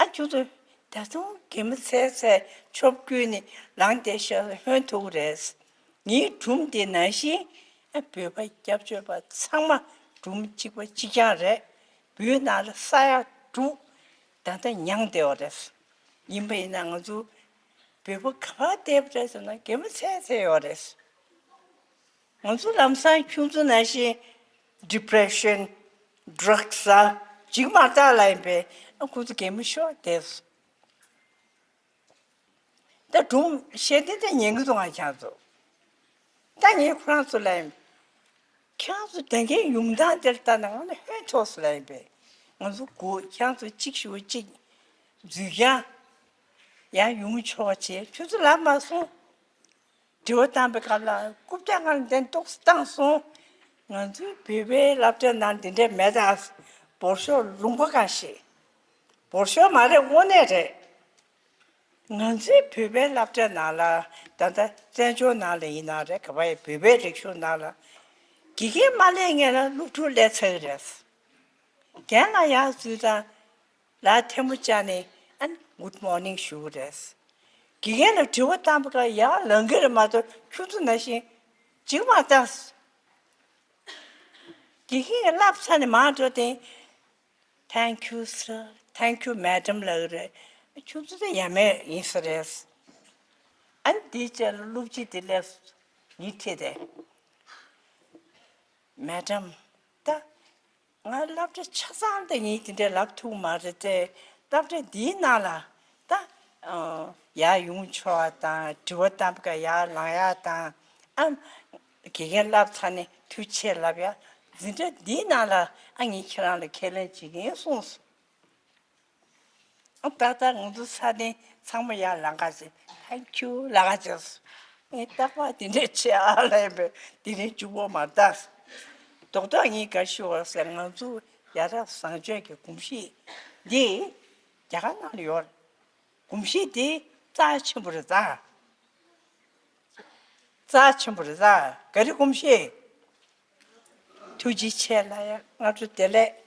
ཨ་ཁྱོད་ཚོ་ད་དུང་གད་མོ་ཚལ་ཚལ་ཆོབ་བརྐུས་ནས་ལངས་བསྡད་ཤག་ཧོན་ཐུག་རེད། ངའི་སྒྲུང་དེ་ནང་བཞིན་ཨ་བོད་པ་སྐྱབས་བཅོལ་བ་ཚང་མ་སྒྲུང་གཅིག་པ་གཅིག་རྐྱང་རེད། བོད་ནང་ལ་ས་ཡ་དྲུག་ད་ལྟ་མྱངས་བསྡད་པ་རེད། ཡིན་པ་ཡིན་ན་ང་ཚོ་བོད་པ་ག་པར་བསྡད་པ་རེད་ཟེར་ན་གད་མོ་ཚལ་ཚལ་ཡོད་རེད། ང་ཚོ་ལམ་སང་ཁྱོད་ཚོ་ནང་བཞིན་ཌི་པི་རེ་ཤན་ཌྲག་ཟ་ཅིག་མ་བཏང་ལ་ཡིན་པས་ཨ་ཁོ་ཚོ་གད་མོ་ཤོར་བསྡད་སོང་། ད་སྒྲུང་བཤད་དེ་དེ་ཉན་གི་འདུག་ང་ཁྱེད་ཚོ། ད་ངས་ཁོ་རང་ཚོ་ལ་ཡིན། ཁྱེད་ཚོ་ད་གའི་ཡོང་སྟངས་དེར་ལྟ་ན་ང་ནི་ཧོན་ཐོག་སོང་ལ་ཡིན་པས། ང་ཚོ་སྒུག་ཁྱེད་ཚོ་གཅིག་ཞུ་གཅིག་འཛུལ་ཀྱང་ཡང་ཡོང་ཆོག་བྱས་ཁྱོད་ཚོ་ལབ་མ་སོང་། དྲི་བ་བཏང་པའི་སྐབས་ལ་རྐུབ་བཀྱག་ང་ལ་འདན་ཏོག་ཙམ་བཏང་སོང་། ང་ཚོའི་བོད་པའི་སློབ་གྲྭའི་ནང་འདི་འདྲས་མེད་ད། འབོར་ཤོག་ལུང་པ་གང་ཞིག་འབོར་ཤོག་མ་རེད་དངོས་གནས་རེད། ང་ཚོའི་བོད་པའི་སློབ་གྲྭའི་ནང་ལ་ད་ལྟ་བཙན་བྱོལ་ནང་ལ་ཡིན་ན་རེད་ག་པ་ཡི་བོད་པའི་རིག་གཞུང་ནང་ལ་དགེ་རྒན་མ་སླེབས་སྔོན་ལ་སློབ་ཕྲུག་སླེབས་ཚར་གི་རེད། རྒན་ལགས་ཡར་འཛུལ་དང་ལག་ཐལ་མོ་སྦྱར་ནས་ཨ་ནི་good morning ཞུ་གི་རེད། དགེ་རྒན་ལ་དྲི་བ་བཏང་པ་ག་ཡར་ལངས་གི་རེད་མ་གཏོགས་ཁྱོད་ཚོ་ནང་བཞིན་ཅིག་མ་བཏང་། དགེ་རྒན་གྱིས་བསླབས་ཚར་ནས་མར་འགྲོ་དེ། Thank you sir, thank you madam ལབ་ཀྱི་རེད། ཁྱོད་ཚོ་དེ་ཡ་མེད་ཡིན་ས་རེད། ཨ་ནི་དེའི་རྗེས་ལ་སློབ་སྤྱི་དེ་སླེབས་སོང་། ངའི་འཁྲིས་དེ། Madam ད་ང་སློབ་གྲྭ་ཆ་ཚང་དེ་ངས་དེ་འདྲས་ལབ་ཐུབ་མ་རེད་དེ། སློབ་གྲྭ་འདིའི་ནང་ལ་ད་ཡར་ཡོང་ཆོག་པ་དང་དྲི་བ་བཏང་པ་ག་ཡར་ལངས་ཡག་དང་ཨ། དགེ་རྒན་བསླབས་ཚར་ནས་ཐུགས་ཆེ་ལབ་ཡ། འཛིན་གྲྭ་འདིའི་ནང་ལ་ཨ་ངས་ཁྱེད་རང་ལ་ཁས་ལེན་བྱེད་ཀྱི་ཡིན་གསུངས་སོང་། ཨ་ཏག་ཏག་ང་ཚོ་ས་གནས་ཚང་མ་ཡར་ལངས་ཀ་བྱས་thank you ལབ་ཀ་བྱས་སོང་། ངས་རྟག་པར་དེ་འདྲས་བྱེད་ཨ་ལབ་པས་དེ་རིང་གཅིག་པོ་མ་བཏགས། རྡོག་རྡོག་ངས་ག་ཞུ་བ་ཟེར་ང་ཚོ་ཡ་རབས་བཟང་སྤྱོད་ཀྱི་གོམས་གཤིས་འདི་རྒྱ་གར་ནང་ལ་ཡོད་རེད། གོམས་གཤིས་དེ་རྩ་ཆེན་པོ་རེད་ད། རྩ་ཆེན་པོ་རེད་ད། ག་རེ་གོམས་གཤིས། ཐུགས་རྗེ་ཆེ་ལ་ཡ་སྔ་དྲོ་བདེ་ལེགས།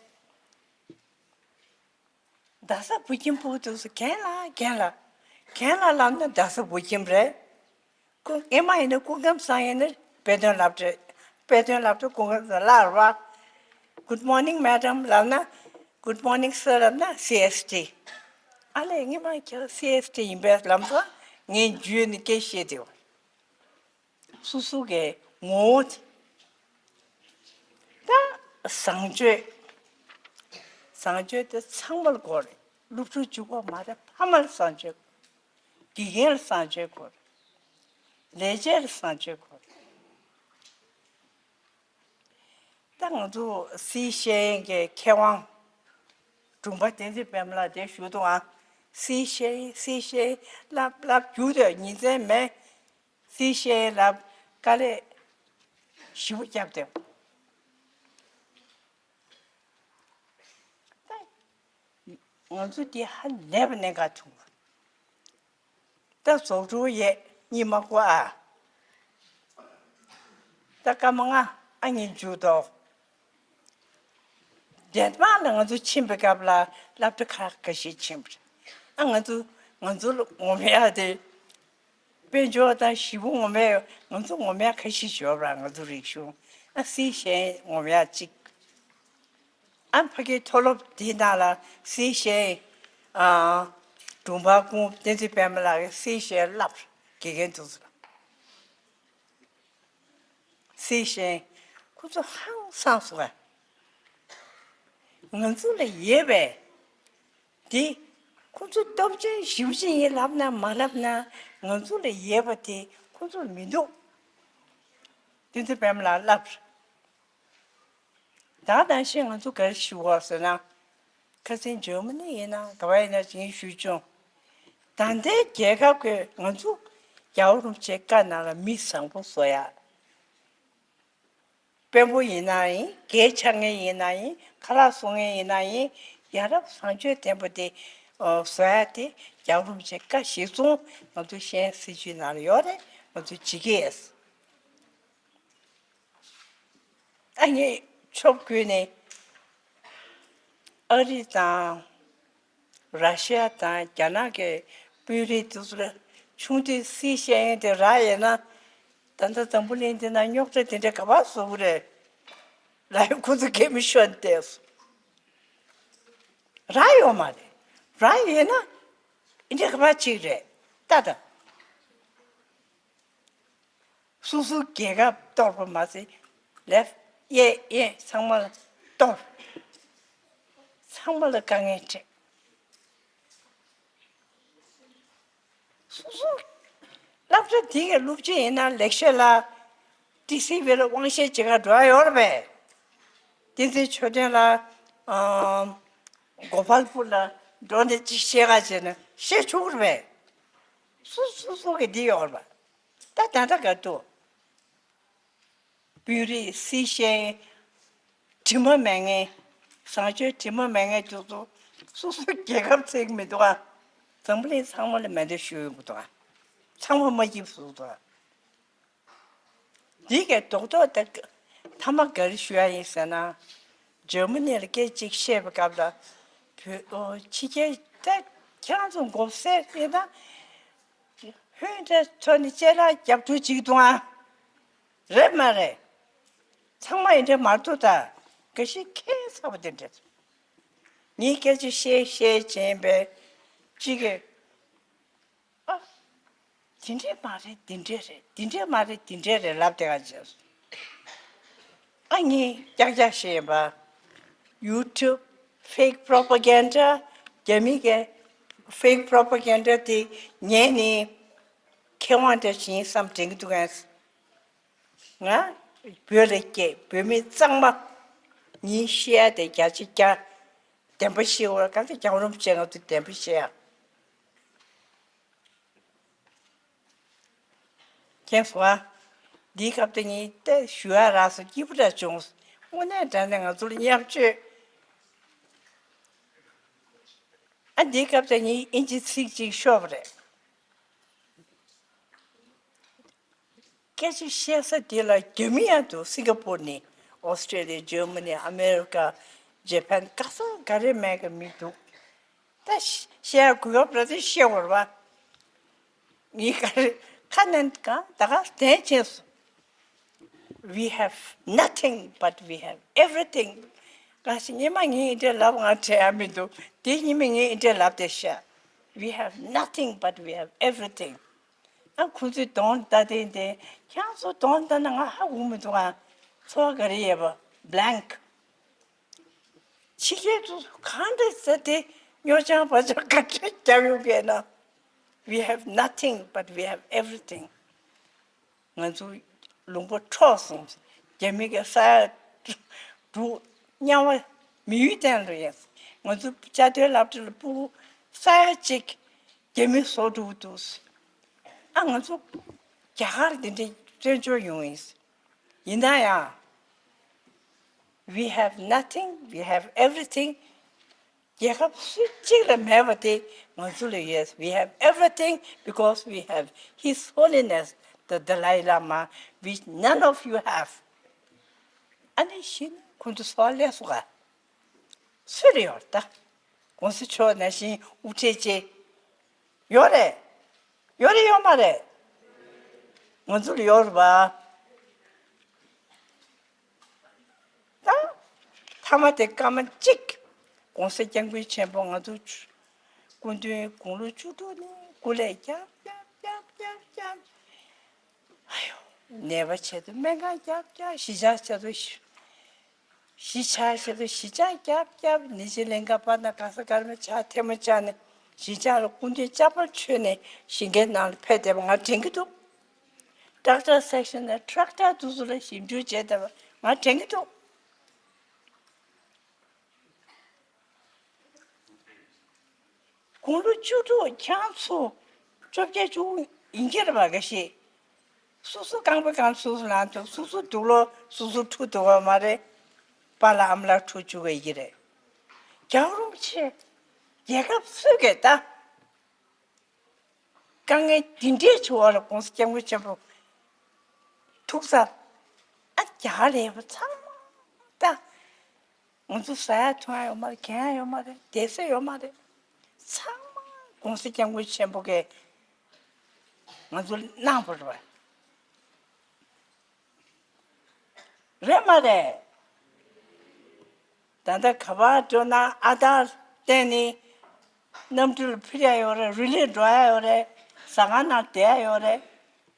རྡ་ས་བོད་ཁྱིམ་ཕྲུ་གུ་དེ་ཚོ་རྒན་ལགས་རྒན་ལགས། རྒན་ལགས་ལབ་ན་རྡ་ས་བོད་ཁྱིམ་རེད། སྐུ་ཨེ་མ་ཡིན་ན་སྐུ་ཁམས་བཟང་ཡིན་ན་དཔེ་སྟོན་སློབ་གྲྭ། དཔེ་སྟོན་སློབ་གྲྭ་སྐུ་ཁམས་བཟང་ལགས་རེད་བ། Good morning madam ལབ་ན་good morning sir ལབ་ན་སི་ཨེས་ཊི། ཨ་ལས་ངས་མ་ཁྱེད་སི་ཨེས་ཊི་ཡིན་པས་ལབ་སོང་། ངས་འཇུས་ནས་སྐད་བཤད་དེ། སོ་སོ་གི་ངོ་བོ་དེ། ད་བཟང་སྤྱོད། བཟང་སྤྱོད་དེ་ཚང་མ་ལ་དགོས་རེད། སློབ་ཕྲུག་གཅིག་པོ་མ་རེད། ཕ་མ་ལ་བཟང་སྤྱོད། དགེ་རྒན་ལ་བཟང་སྤྱོད་དགོས་རེད། ལས་བྱེད་ལ་བཟང་སྤྱོད་དགོས་རེད། ད་ང་ཚོ་སིའི་ཤེས་ཡོན་གྱི་མཁས་དབང་ སྒྲུང་པ་བསྟན་འཛིན་པད་མ་ལགས་དེ་བཞུགས་འདུག་ཨ། སི་ཤེ་སི་ཤེ་ལབ་ལབ་རྒྱུགས་དུས་ཉིན་མཚན་མེད། སི་ཤེ་ལབ་དཀའ་ལས་ཞེ་པོ་བརྒྱབ་བསྡད། ང་ཚོ་འདི་ཧ་ལས་པ་གནད་འགག་བྱུང་བ། ད་རྫོགས་འགྲོ་ཡས་གཉིད་མ་ཁུག་ཨ། ད་སྐར་མ་ལྔ་ཨ་གཉིད་འཇུག་དོ། འདན་མ་ལ་ང་ཚོ་ཕྱིན་པའི་སྐབས་ལ་སློབ་གྲྭ་ཁག་འགའ་ཤས་ཕྱིན་པ་རེད། ཨ་ང་ཚོ་ང་ཚོ་ལ་ངོམ་ཡག་དེ། དཔལ་འབྱོར་དང་ཞེ་པོ་ངོམ་ཡག་ང་ཚོ་ངོམ་ཡག་ཁ་ཤས་ཡོད་པ་ར། ང་ཚོ་རིག་གཞུང་ཨ་སི་གཞན་ངོམ་ཡག་གཅིག་ཨ་ཕ་གིའི་མཐོ་སློབ་དེའི་ནང་ལ་སི་ཤེ། ཨ། སྒྲུང་པ་ཀུན་བསྟན་འཛིན་པད་མ་ལགས་ཀྱིས་སི་ཤེ་བསླབས། དགེ་རྒན་དེ་ཚོ་ལ། སི་ཤེ་ཁོ་ཚོ་ཧང་སངས་སོང་ཨ། ང་ཚོ་ལ་ཡོད་པས། དེ་ཁོ་ཚོ་སྟོབས་ཆེན་ཞེ་པོ་ཅིག་ཡིན་ལབ་ན་མ་ལབ་ན་ང་ཚོ་ལ་ཡོད་པ་དེ་ཁོ་ཚོར་མི་འདུག་བསྟན་འཛིན་པད་མ་ལགས་བསླབས། ད་ནང་བཞིན་ང་ཚོ་ག་རེ་ཞུ་བ་ཟེར་ན། ཁ་སང་འཇར་མ་ནི་ཡིན་ན་ག་བ་ཡིན་ན་ཅིག་ཞུས་བྱུང་། ད་ལྟའི་རྒྱལ་ཁབ་ཀྱི་ང་ཚོ་རྒྱལ་བ་རིན་པོ་ཆེའི་བཀའ་ནང་ལ་མི་བཟང་པོ་བཟོ་ཡ། དཔོན་པོ་ཡིན་ན་ཡིན། སྒེར་ཆགས་མཁན་ཡིན་ན་ཡིན། ཁ་ལག་བཟོ་མཁན་ཡིན་ན་ཡིན། ཡ་རབས་བཟང་སྤྱོད་ལྡན་པོ་དེ་བཟོ་ཡ་དེ་རྒྱལ་བ་རིན་པོ་ཆེའི་བཀའ་གཞིར་བཟུང་ང་ཚོ་གཞན་སྲིད་བྱུས་ནང་ལ་ཡོད་རེད། ང་ཚོ་བྱེད་ཀྱི་ཡོད། ཨ་ནི་ཕྱོགས་ཀུན་ནས་ཨ་རི་དང་ར་ཤི་ཡ་དང་རྒྱ་ནག་གི་དཔོན་རིགས་དེ་ཚོ་ལ་ཆུང་དུས་སི་ཤེ་ཡིན་དེ་རག་ཡོད་ན། ད་ལྟ་འཛམ་བུ་གླིང་འདི་ན་རྙོག་དྲ་དེ་འདྲ་ག་པར་བཟོ་གི་རེད། ལ་ཡོད་ཁོ་ཚོ་སྐད་མི་ཤོར་བསྡད་སོང་། རག་ཡོད་མ་རེད། རག་ཡོད་ན་འདི་འདྲ་ག་པར་ཅིག་རེད་ད་ད། སོ་སོའི་རྒྱལ་ཁབ་གཏོར་བ་མ་ཟད། ལེབ་གཡས་གཡོན་ཚང་མ་ལ་གཏོར། ཚང་མ་ལ་དཀའ་ངལ་འཕྲད། སོ་སོ་སློབ་གྲྭ་འདི་གའི་སློབ་སྤྱི་ཡིན་ན་ལེགས་བཤད་ལ་ཏི་སི་ཝི་ལ་དབང་ཤེད་བྱེད་ག་འགྲོ་ཡ་ཡོད་རེད་པས། བསྟན་འཛིན་ཆོས་སྒྲོན་ལ་ཨམ། གོ་པལ་པུར་ལ་འགྲོ་ནས་ཅིག་བཤད་ག་བྱས་ན་བཤད་ཆོག་གི་རེད་པས། སོ་སོ་སོ་གི་འདི་ཡོད་རེད་པ། ད་ད་ལྟ་ག་འདུག་དཔོན་རིགས་སི་ཤེ་དྲི་མ་མེད་མཁན། བཟང་སྤྱོད་དྲི་མ་མེད་མཁན་དེ་ཚོ་སོ་སོའི་རྒྱལ་ཁབ་བརྩི་གི་མི་འདུག་ཨ། འཛམ་བུ་གླིང་ཚང་མ་ལ་མེ་མདའ་གཞུ་ཡོང་གི་འདུག་ཨ། ཚང་མ་མ་སྐྱིད་པ་བཟོ་འདུག་ཨ། འདི་གའི་རྡོག་རྡོག་དེ་མཐའ་མ་ག་རེ་ཞུ་ཡ་ཡིན་ཟེར་ན། འཇར་མ་ནི་ལ་སྐད་ཅིག་བཤད་པའི་སྐབས་ལ། བོད་ཨོ་ཕྱི་རྒྱལ་ད་ཁྱེད་རང་ཚོ་མགོ་སེར་ཡིན་ན། ཧུན་ཏེ་ཚོ་ནི་ཅེ་ལ་རྒྱབ་སྐྱོར་བྱེད་ཀྱི་འདུག་ཨ། རེད་མ་རེད། ཚང་མ་ཡིན་འདྲ་མ་གཏོགས་ད་འགའ་ཞིག་ཁྱད་མཚར་པོ་དེ་འདྲ། ངས་སྐད་ཆ་བཤད་བཤད་བྱས་པས་གཅིག་གིས་ཨ། དེ་འདྲས་མ་རེད་དེ་འདྲས་རེད། དེ་འདྲས་མ་རེད་དེ་འདྲས་རེད་ལབ་བསྡད་ག་བྱས་སོང་། ཨ་ངས་ཀྱག་ཀྱག་བཤད་ཡིན་པ། YouTube fake propaganda རྒྱ་མི་གི་fake propaganda དེ་ཉན་ནས་མཁས་དབང་འདྲ་ཞིག་ཡིན་བསམ་དྲན་གྱི་འདུག་གས། ང་བོད་ལ་སྐྱེས། བོད་མི་གཙང་མ། ངའི་བཤད་ཡ་དེ་བརྒྱ་ཆ་བརྒྱ་བདེན་པ་བཤད་འོ། ག་ཚོད་རྒྱལ་བ་རིན་པོ་ཆེ་ང་ཚོ་བདེན་པ་བཤད་ཡ། མཁྱེན་སོང་ཨ། འདིའི་སྐབས་དེ་ངས་ཏེ་ཞུ་ཡ་རག་སོང་། སྐྱིད་པོ་འདྲ་བྱུང་། དངོས་གནས་དྲང་གནས་ང་ཚོ་ལ་བརྙས་བཅོས། ཨ་འདིའི་སྐབས་དེ་ངས་ཨིན་ཇི་ཚིག་གཅིག་ཤོར་བ་རེད། སྐད་ཆ་བཤད་ས་དེ་ལ་རྒྱ་མི་ཡང་འདུག་སིང་ག་པུར་ནས། ཨོ་སི་ཀྲེ་ལི་ཡ། འཇར་མ་ནི། ཨ་མེ་རི་ཀ། ཇ་པན། ག་ས་ག་རེ་མེད་གི་མི་འདུག་ད་བཤད་དགོས་སྐབས་ར་དེ་བཤད་དགོས་རེད་པ། ངས་ག་རེ་ཁ་ནས་གང་ད་ག་བསྟན་བྱས་སོང་། We have nothing but we have everything. ག་ཞིག་ཉི་མ་ངས་འདི་ལབ་ང་དྲན་ཡ་མི་འདུག་དེ་ཉི་མ་ངས་འདི་ལབ་དེ་ཤ། We have nothing but we have everything. ཨ་ཁོ་ཚོས་གདོང་ལྟ་དེ་དེ་ཁྱེད་ཚོ་གདོང་ལྟ་ན་ང་ཧ་གོ་མི་འདུག་ཨ། ཚོར་བ་ག་རེ་ཡོད་པ། Blank. ཕྱི་རྒྱལ་ཚོ་གང་འདྲ་ཟེར་དེ་སྨྱོ་ཆང་བ་ཆང་ག་འདྲ་རྒྱབ་ཡོང་གི་ན། We have nothing but we have everything. ང་ཚོ་ལུང་པ་འཕྲོག་སོང་། རྒྱ་མི་གི་ས་ཡ་དྲུག་དམྱལ་བ་མི་ཡུལ་བསྟན་རུ་ཡིན། ང་ཚོ་བཅའ་སྡོད་སློབ་གྲྭ་ལ་ཕྲུ་གུ་ས་ཡ་གཅིག་རྒྱ་མི་བཟོ་འགྲོ་གི་འདུག་ཨ་ང་ཚོ་རྒྱ་གར་འདི་འདྲའི་བཙན་བྱོལ་ཡོང་ཡིན། ཡིན་ན་ཡང་། We have nothing, we have everything. རྒྱལ་ཁབ་སུ་གཅིག་ལ་མེད་པ་དེ་ང་ཚོ་ལ་ཡོད། We have everything because we have His Holiness the Dalai Lama, which none of you have. ཨ་ནི་གཞི་ནས་ཁོང་ཚོ་གསོལ་བ་སླེབས་སོང་ག་སུ་རེ་ཡོད་ད། ༸གོང་ས་མཆོག་ནང་བཞིན་དབུ་ཁྲིད་ཅིག་ཡོད་རེད། ཡོད་རེད་ཡོད་མ་རེད། ང་ཚོ་ལ་ཡོད་རེད་པ། ད་མཐའ་མ་དེ་སྐར་མ་གཅིག ༸གོང་ས་སྐྱབས་མགོན་ཆེན་པོ་ང་ཚོ་སྐུ་མདུན་དགུང་ལོ་བཅུ་དྲུག་ནས་སྐུ་ལས་བསྐྱབས་བསྐྱབས་བསྐྱབས་བསྐྱབས་བསྐྱབས། ཨ་ཡོ། ནད་པ་ཆེད་དུ་སྨན་ཁང་བརྒྱབ་བརྒྱབ། གཞིས་ཆགས་ཆེད་དུ་གཞིས་གཞིས་ཆགས་ཆེད་དུ་གཞིས་ཆགས་བརྒྱབ་བརྒྱབ། ནད་གཞི་ལྷན་ཁག་པ་དང་ག་ས་ག་རེ་མ་ཆགས་ཐེངས་མ་ཆགས་ནས་གཞིས་ཆགས་ལ་སྐུ་མདུན་ལྕགས་པར་མཆོད་ནས་ཞིང་ཁའི་ནང་ལ་ཕེབས་བསྡད་པ་ང་དྲན་གྱི་འདུག་ཊེག་ཊར་སེག་ཤན་ནས་ཊེག་ཊར་དེ་ཚོ་ལ་ཞིབ་འཇུག་བྱས་བསྡད་པ་ང་དྲན་གྱི་འདུག་དགུང་ལོ་བཅུ་དྲུག་ཁྱེད་ཚོ་བཅོ་བརྒྱད་བཅུ་དགུ་ཡིན་གྱི་རེད་པ། འགའ་ཞིག་སོ་སོ་རྐང་པ་གང་སོ་སོ་ལངས་ཐུབ། སོ་སོ་སྡུག་ལོ་སོ་སོ་འཁྲུ་ཐུབ་པ་མ་རེད། པཱ་ལགས་ཨ་མ་ལགས་འཁྲུ་བཅུག་གི་ཡིན་རེད། རྒྱལ་བ་རིན་པོ་ཆེ་རྒྱལ་ཁབ་སུས་གས་ད། དཀའ་ངལ་འདི་འདྲའི་ཆེ་བ་ལ་༸གོང་ས་སྐྱབས་མགོན་ཆེན་པོ་ཐུགས་ས་ཨ་རྒྱ་གར་ལ་ཡོད་པ་ཚང་མ་ད། ང་ཚོ་ཟ་ཡ་འཐུང་ཡ་ཡོད་མ་རེད། གྱོན་ཡ་ཡོད་མ་རེད། བསྡད་ས་ཡོད་མ་རེད། ཚང་མ་༸གོང་ས་སྐྱབས་མགོན་ཆེན་པོ་གིས་ང་ཚོ་གནང་བ་རེད་པ། རེད་མ་རེད། ད་ལྟ་ག་པར་འགྲོ་ན་ཨ་དར་བསྟན་ནས་གནམ་གྲུ་ལ་འཕུར་ཡ་ཡོད་རེད། རི་ལིར་འགྲོ་ཡ་ཡོད་རེད། ཟ་ཁང་ནང་བསྡད་ཡ་ཡོད་རེད།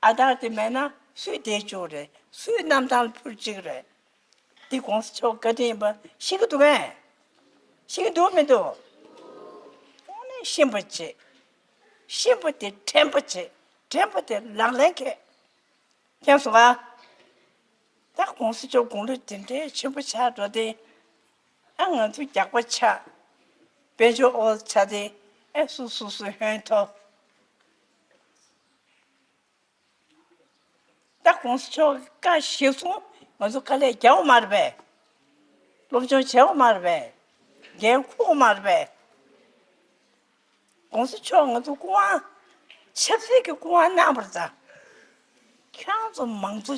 ཨ་དར་དེ་མེད་ན་སུས་བསྡད་བཅུག་རེད། སུས་གནམ་ཐང་ལ་འཕུར་བཅུག་རེད། འདི་༸གོང་ས་མཆོག་བཀའ་དྲིན་ཡིན་པ་ཤེས་ཀྱི་འདུག་གས། ཤེས་ཀྱི་འདུག་མི་འདུག་དངོས་གནས་ཤེས་པ་བྱེད། ཤེས་པ་དེ་དྲན་པ་བྱེད། དྲན་པ་དེ་ལག་ལེན་འཁྱེར། མཁྱེན་སོང་ང་། ད་༸གོང་ས་མཆོག་དགུང་ལོ་དེ་འདྲའི་ཆེན་པོ་ཆགས་འགྲོ་དེ། ཨ་ང་ཚོ་རྒྱགས་པ་ཆགས། དཔལ་འབྱོར་ཨོ་ཆགས་དེ། ཨེ་སུ་སུ་སུ་ཧོན་ཐོ། ད་༸གོང་ས་མཆོག་གི་བཀའ་བཞེས་སོང་ང་ཚོ་དཀའ་ལས་རྒྱག་དགོས་མ་རེད་པས། སློབ་སྦྱོང་བྱེད་དགོས་མ་རེད་པས། འགན་འཁུར་དགོས་མ་རེད་པས། ༸གོང་ས་མཆོག་ང་ཚོ་སྐུ་དབང་ཆབ་སྲིད་ཀྱི་སྐུ་དབང་གནང་བར་ད། ཁྱེད་རང་ཚོ་མང་གཙོ་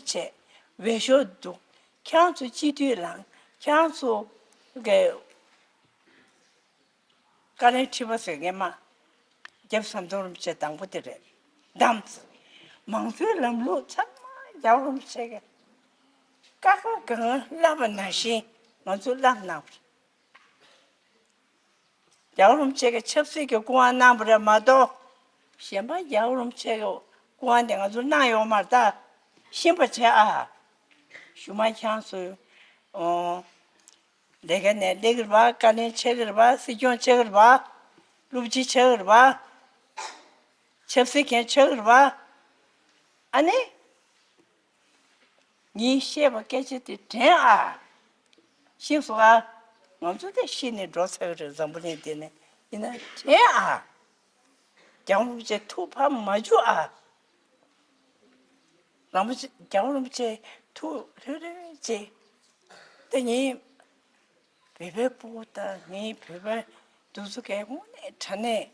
བྱས། འོས་ཤོག་བསྡུ། ཁྱེད་རང་ཚོ་སྤྱི་འཐུས་ལངས། ཁྱེད་རང་ཚོ་གི་བཀའ་བློན་ཁྲི་པ་ཟེར་མཁན་མ། རྒྱལ་བ་ཟམ་གདོང་རིན་པོ་ཆེ་དང་པོ་དེ་རེད། བདམས། མང་གཙོའི་ལམ་ལུགས་ཚང་མ་རྒྱལ་བ་རིན་པོ་ཆེ་གིས་བཀའ་བཀའ་གང་བསླབས་པ་ནང་བཞིན་ང་ཚོ་བསླབས་གནང་བ་རེད། རྒྱལ་བ་རིན་པོ་ཆེ་གིས་ཆབ་སྲིད་ཀྱི་སྐུ་དབང་གནང་བ་རེད་མ་གཏོགས། གཞན་པ་རྒྱལ་བ་རིན་པོ་ཆེ་གི་སྐུ་དབང་དེ་ང་ཚོ་གནང་ཡོད་མ་རེད་ད། ཤེས་པ་བྱེད་ཨ། གཞུག་མ་ཁྱེད་རང་ཚོ། ཨོ། ལས་ཀ་ནས་སླེབས་ཀྱི་རེད་པ། བཀའ་བློན་ཆགས་ཀྱི་རེད་པ། སྲིད་སྐྱོང་ཆགས་ཀྱི་རེད་པ། སློབ་སྤྱི་ཆགས་ཀྱི་རེད་པ། ཆབ་སྲིད་མཁན་ཆགས་ཀྱི་རེད་པ། ཨ་ནི། ངས་བཤད་པ་སྐད་ཆ་དེ་དྲན་ཨ། ཤེས་སོང་ཨ། ང་ཚོ་དེ་ཤི་ནས་འགྲོ་ཚར་གྱི་རེད། འཛམ་བུ་གླིང་འདི་ནས་ཡིན་ན་དྲན་ཨ། རྒྱལ་བ་རིན་པོ་ཆེ་ཐུགས་ཕམ་མ་བཅུག་ཨ། རིན་པོ་ཆེ་རྒྱལ་བ་རིན་པོ་ཆེ་ཐུགས་ལྷོད་ལྷོད་བྱེད། དེ་ངའི་བོད་པའི་སྤོ་བོ་དང་ངའི་བོད་པ་འདི་ཚོ་གའི་དངོས་གནས་དྲང་གནས་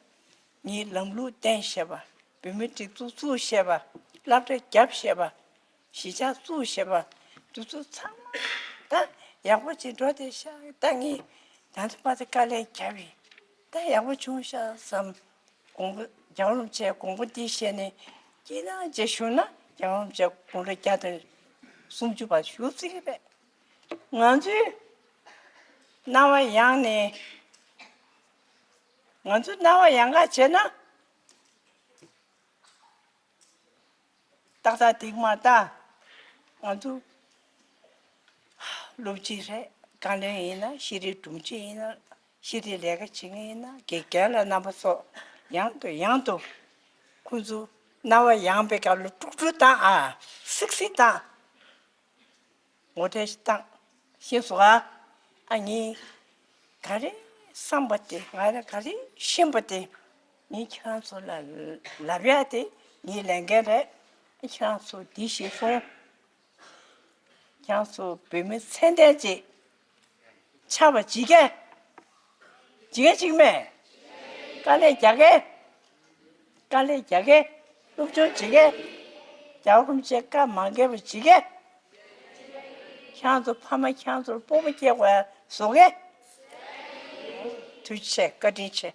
ངའི་ལམ་ལུགས་བསྟན་ཤེས་པ། བོད་མི་སྒྲིག་འཛུགས་བཙུགས་ཤེས་པ། སློབ་གྲྭ་བརྒྱབ་ཤེས་པ། གཞིས་ཆགས་བཙུགས་ཤེས་པ། འདི་ཚོ་ཚང་མ་ད་ཡག་པོ་ཅིག་འགྲོ་བསྡད་ཤག་ད་ངས་ད་ལྟ་བར་དུ་དཀའ་ལས་བརྒྱབ་ཡིན། ད་ཡག་པོ་བྱུང་ཤག་བསམ། དགོངས་པ་རྒྱལ་བ་རིན་པོ་ཆེའི་དགོངས་པ་འདི་བཞེས་ནས་སྐྱིད་སྣང་བྱས་བཞུགས་ན་རྒྱལ་བ་རིན་པོ་ཆེ་དགུང་ལོ་བརྒྱ་དང་སུམ་ཅུ་བར་བཞུགས་སྲིད་ཀྱི་རེད། ང་ཚོའི་རྣ་བ་ཡངས་ནས། ང་ཚོའི་རྣ་བ་ཡངས་ག་བྱས་ན། ཏག་ཏག་འགྲིག་མ་ད། ང་ཚོ་སློབ་སྤྱི་རེད། བཀའ་བློན་ཡིན་ན། ཤེས་རིག་དྲུང་ཆེ་ཡིན་ན། ཤེས་རིག་ལས་ཀ་བྱེད་མཁན་ཡིན་ན། དགེ་རྒན་ལ་རྣམ་པ་ཚོ་ཡང་དུ་ཡང་དུ་ཁོང་ཚོ་རྣ་བ་ཡངས་པའི་སྐབས་ལ་དཀྲུག་དཀྲུག་བཏང་ཨ། སིག་སིག་བཏང་། ངོ་སྤྲོད་ཞིག་བཏང་། ཤེས་སོང་ཨ། ཨ་ནི་ག་རེ་ བསམ་པ་དེ་ང་རང་ག་རེ་ཤེས་པ་དེ་ངས་ཁྱེད་རང་ཚོ་ལ་ལབ་ཡ་དེ་ངའི་ལས་འགན་རེད། ཁྱེད་རང་ཚོ་འདི་ཤེས་སོང་། ཁྱེད་རང་ཚོ་བོད་མི་ཚད་ལྡན་ཅིག་ཆགས་པ་བྱེད་གས། བྱེད་གས་བྱེད་གི་མེད། དཀའ་ལས་རྒྱག་གས། དཀའ་ལས་རྒྱག་གས། སློབ་སྦྱོང་བྱེད་གས། རྒྱལ་བ་རིན་པོ་ཆེ་བཀའ་མ་འགལ་བ་བྱེད་གས། ཁྱེད་རང་ཚོ་ཕ་མ་ཁྱེད་རང་ཚོར་སྤོབས་པ་སྐྱེ་དགོས་བཟོ་གས། ཐུགས་རྗེ་ཆེ། བཀའ་དྲིན་ཆེ།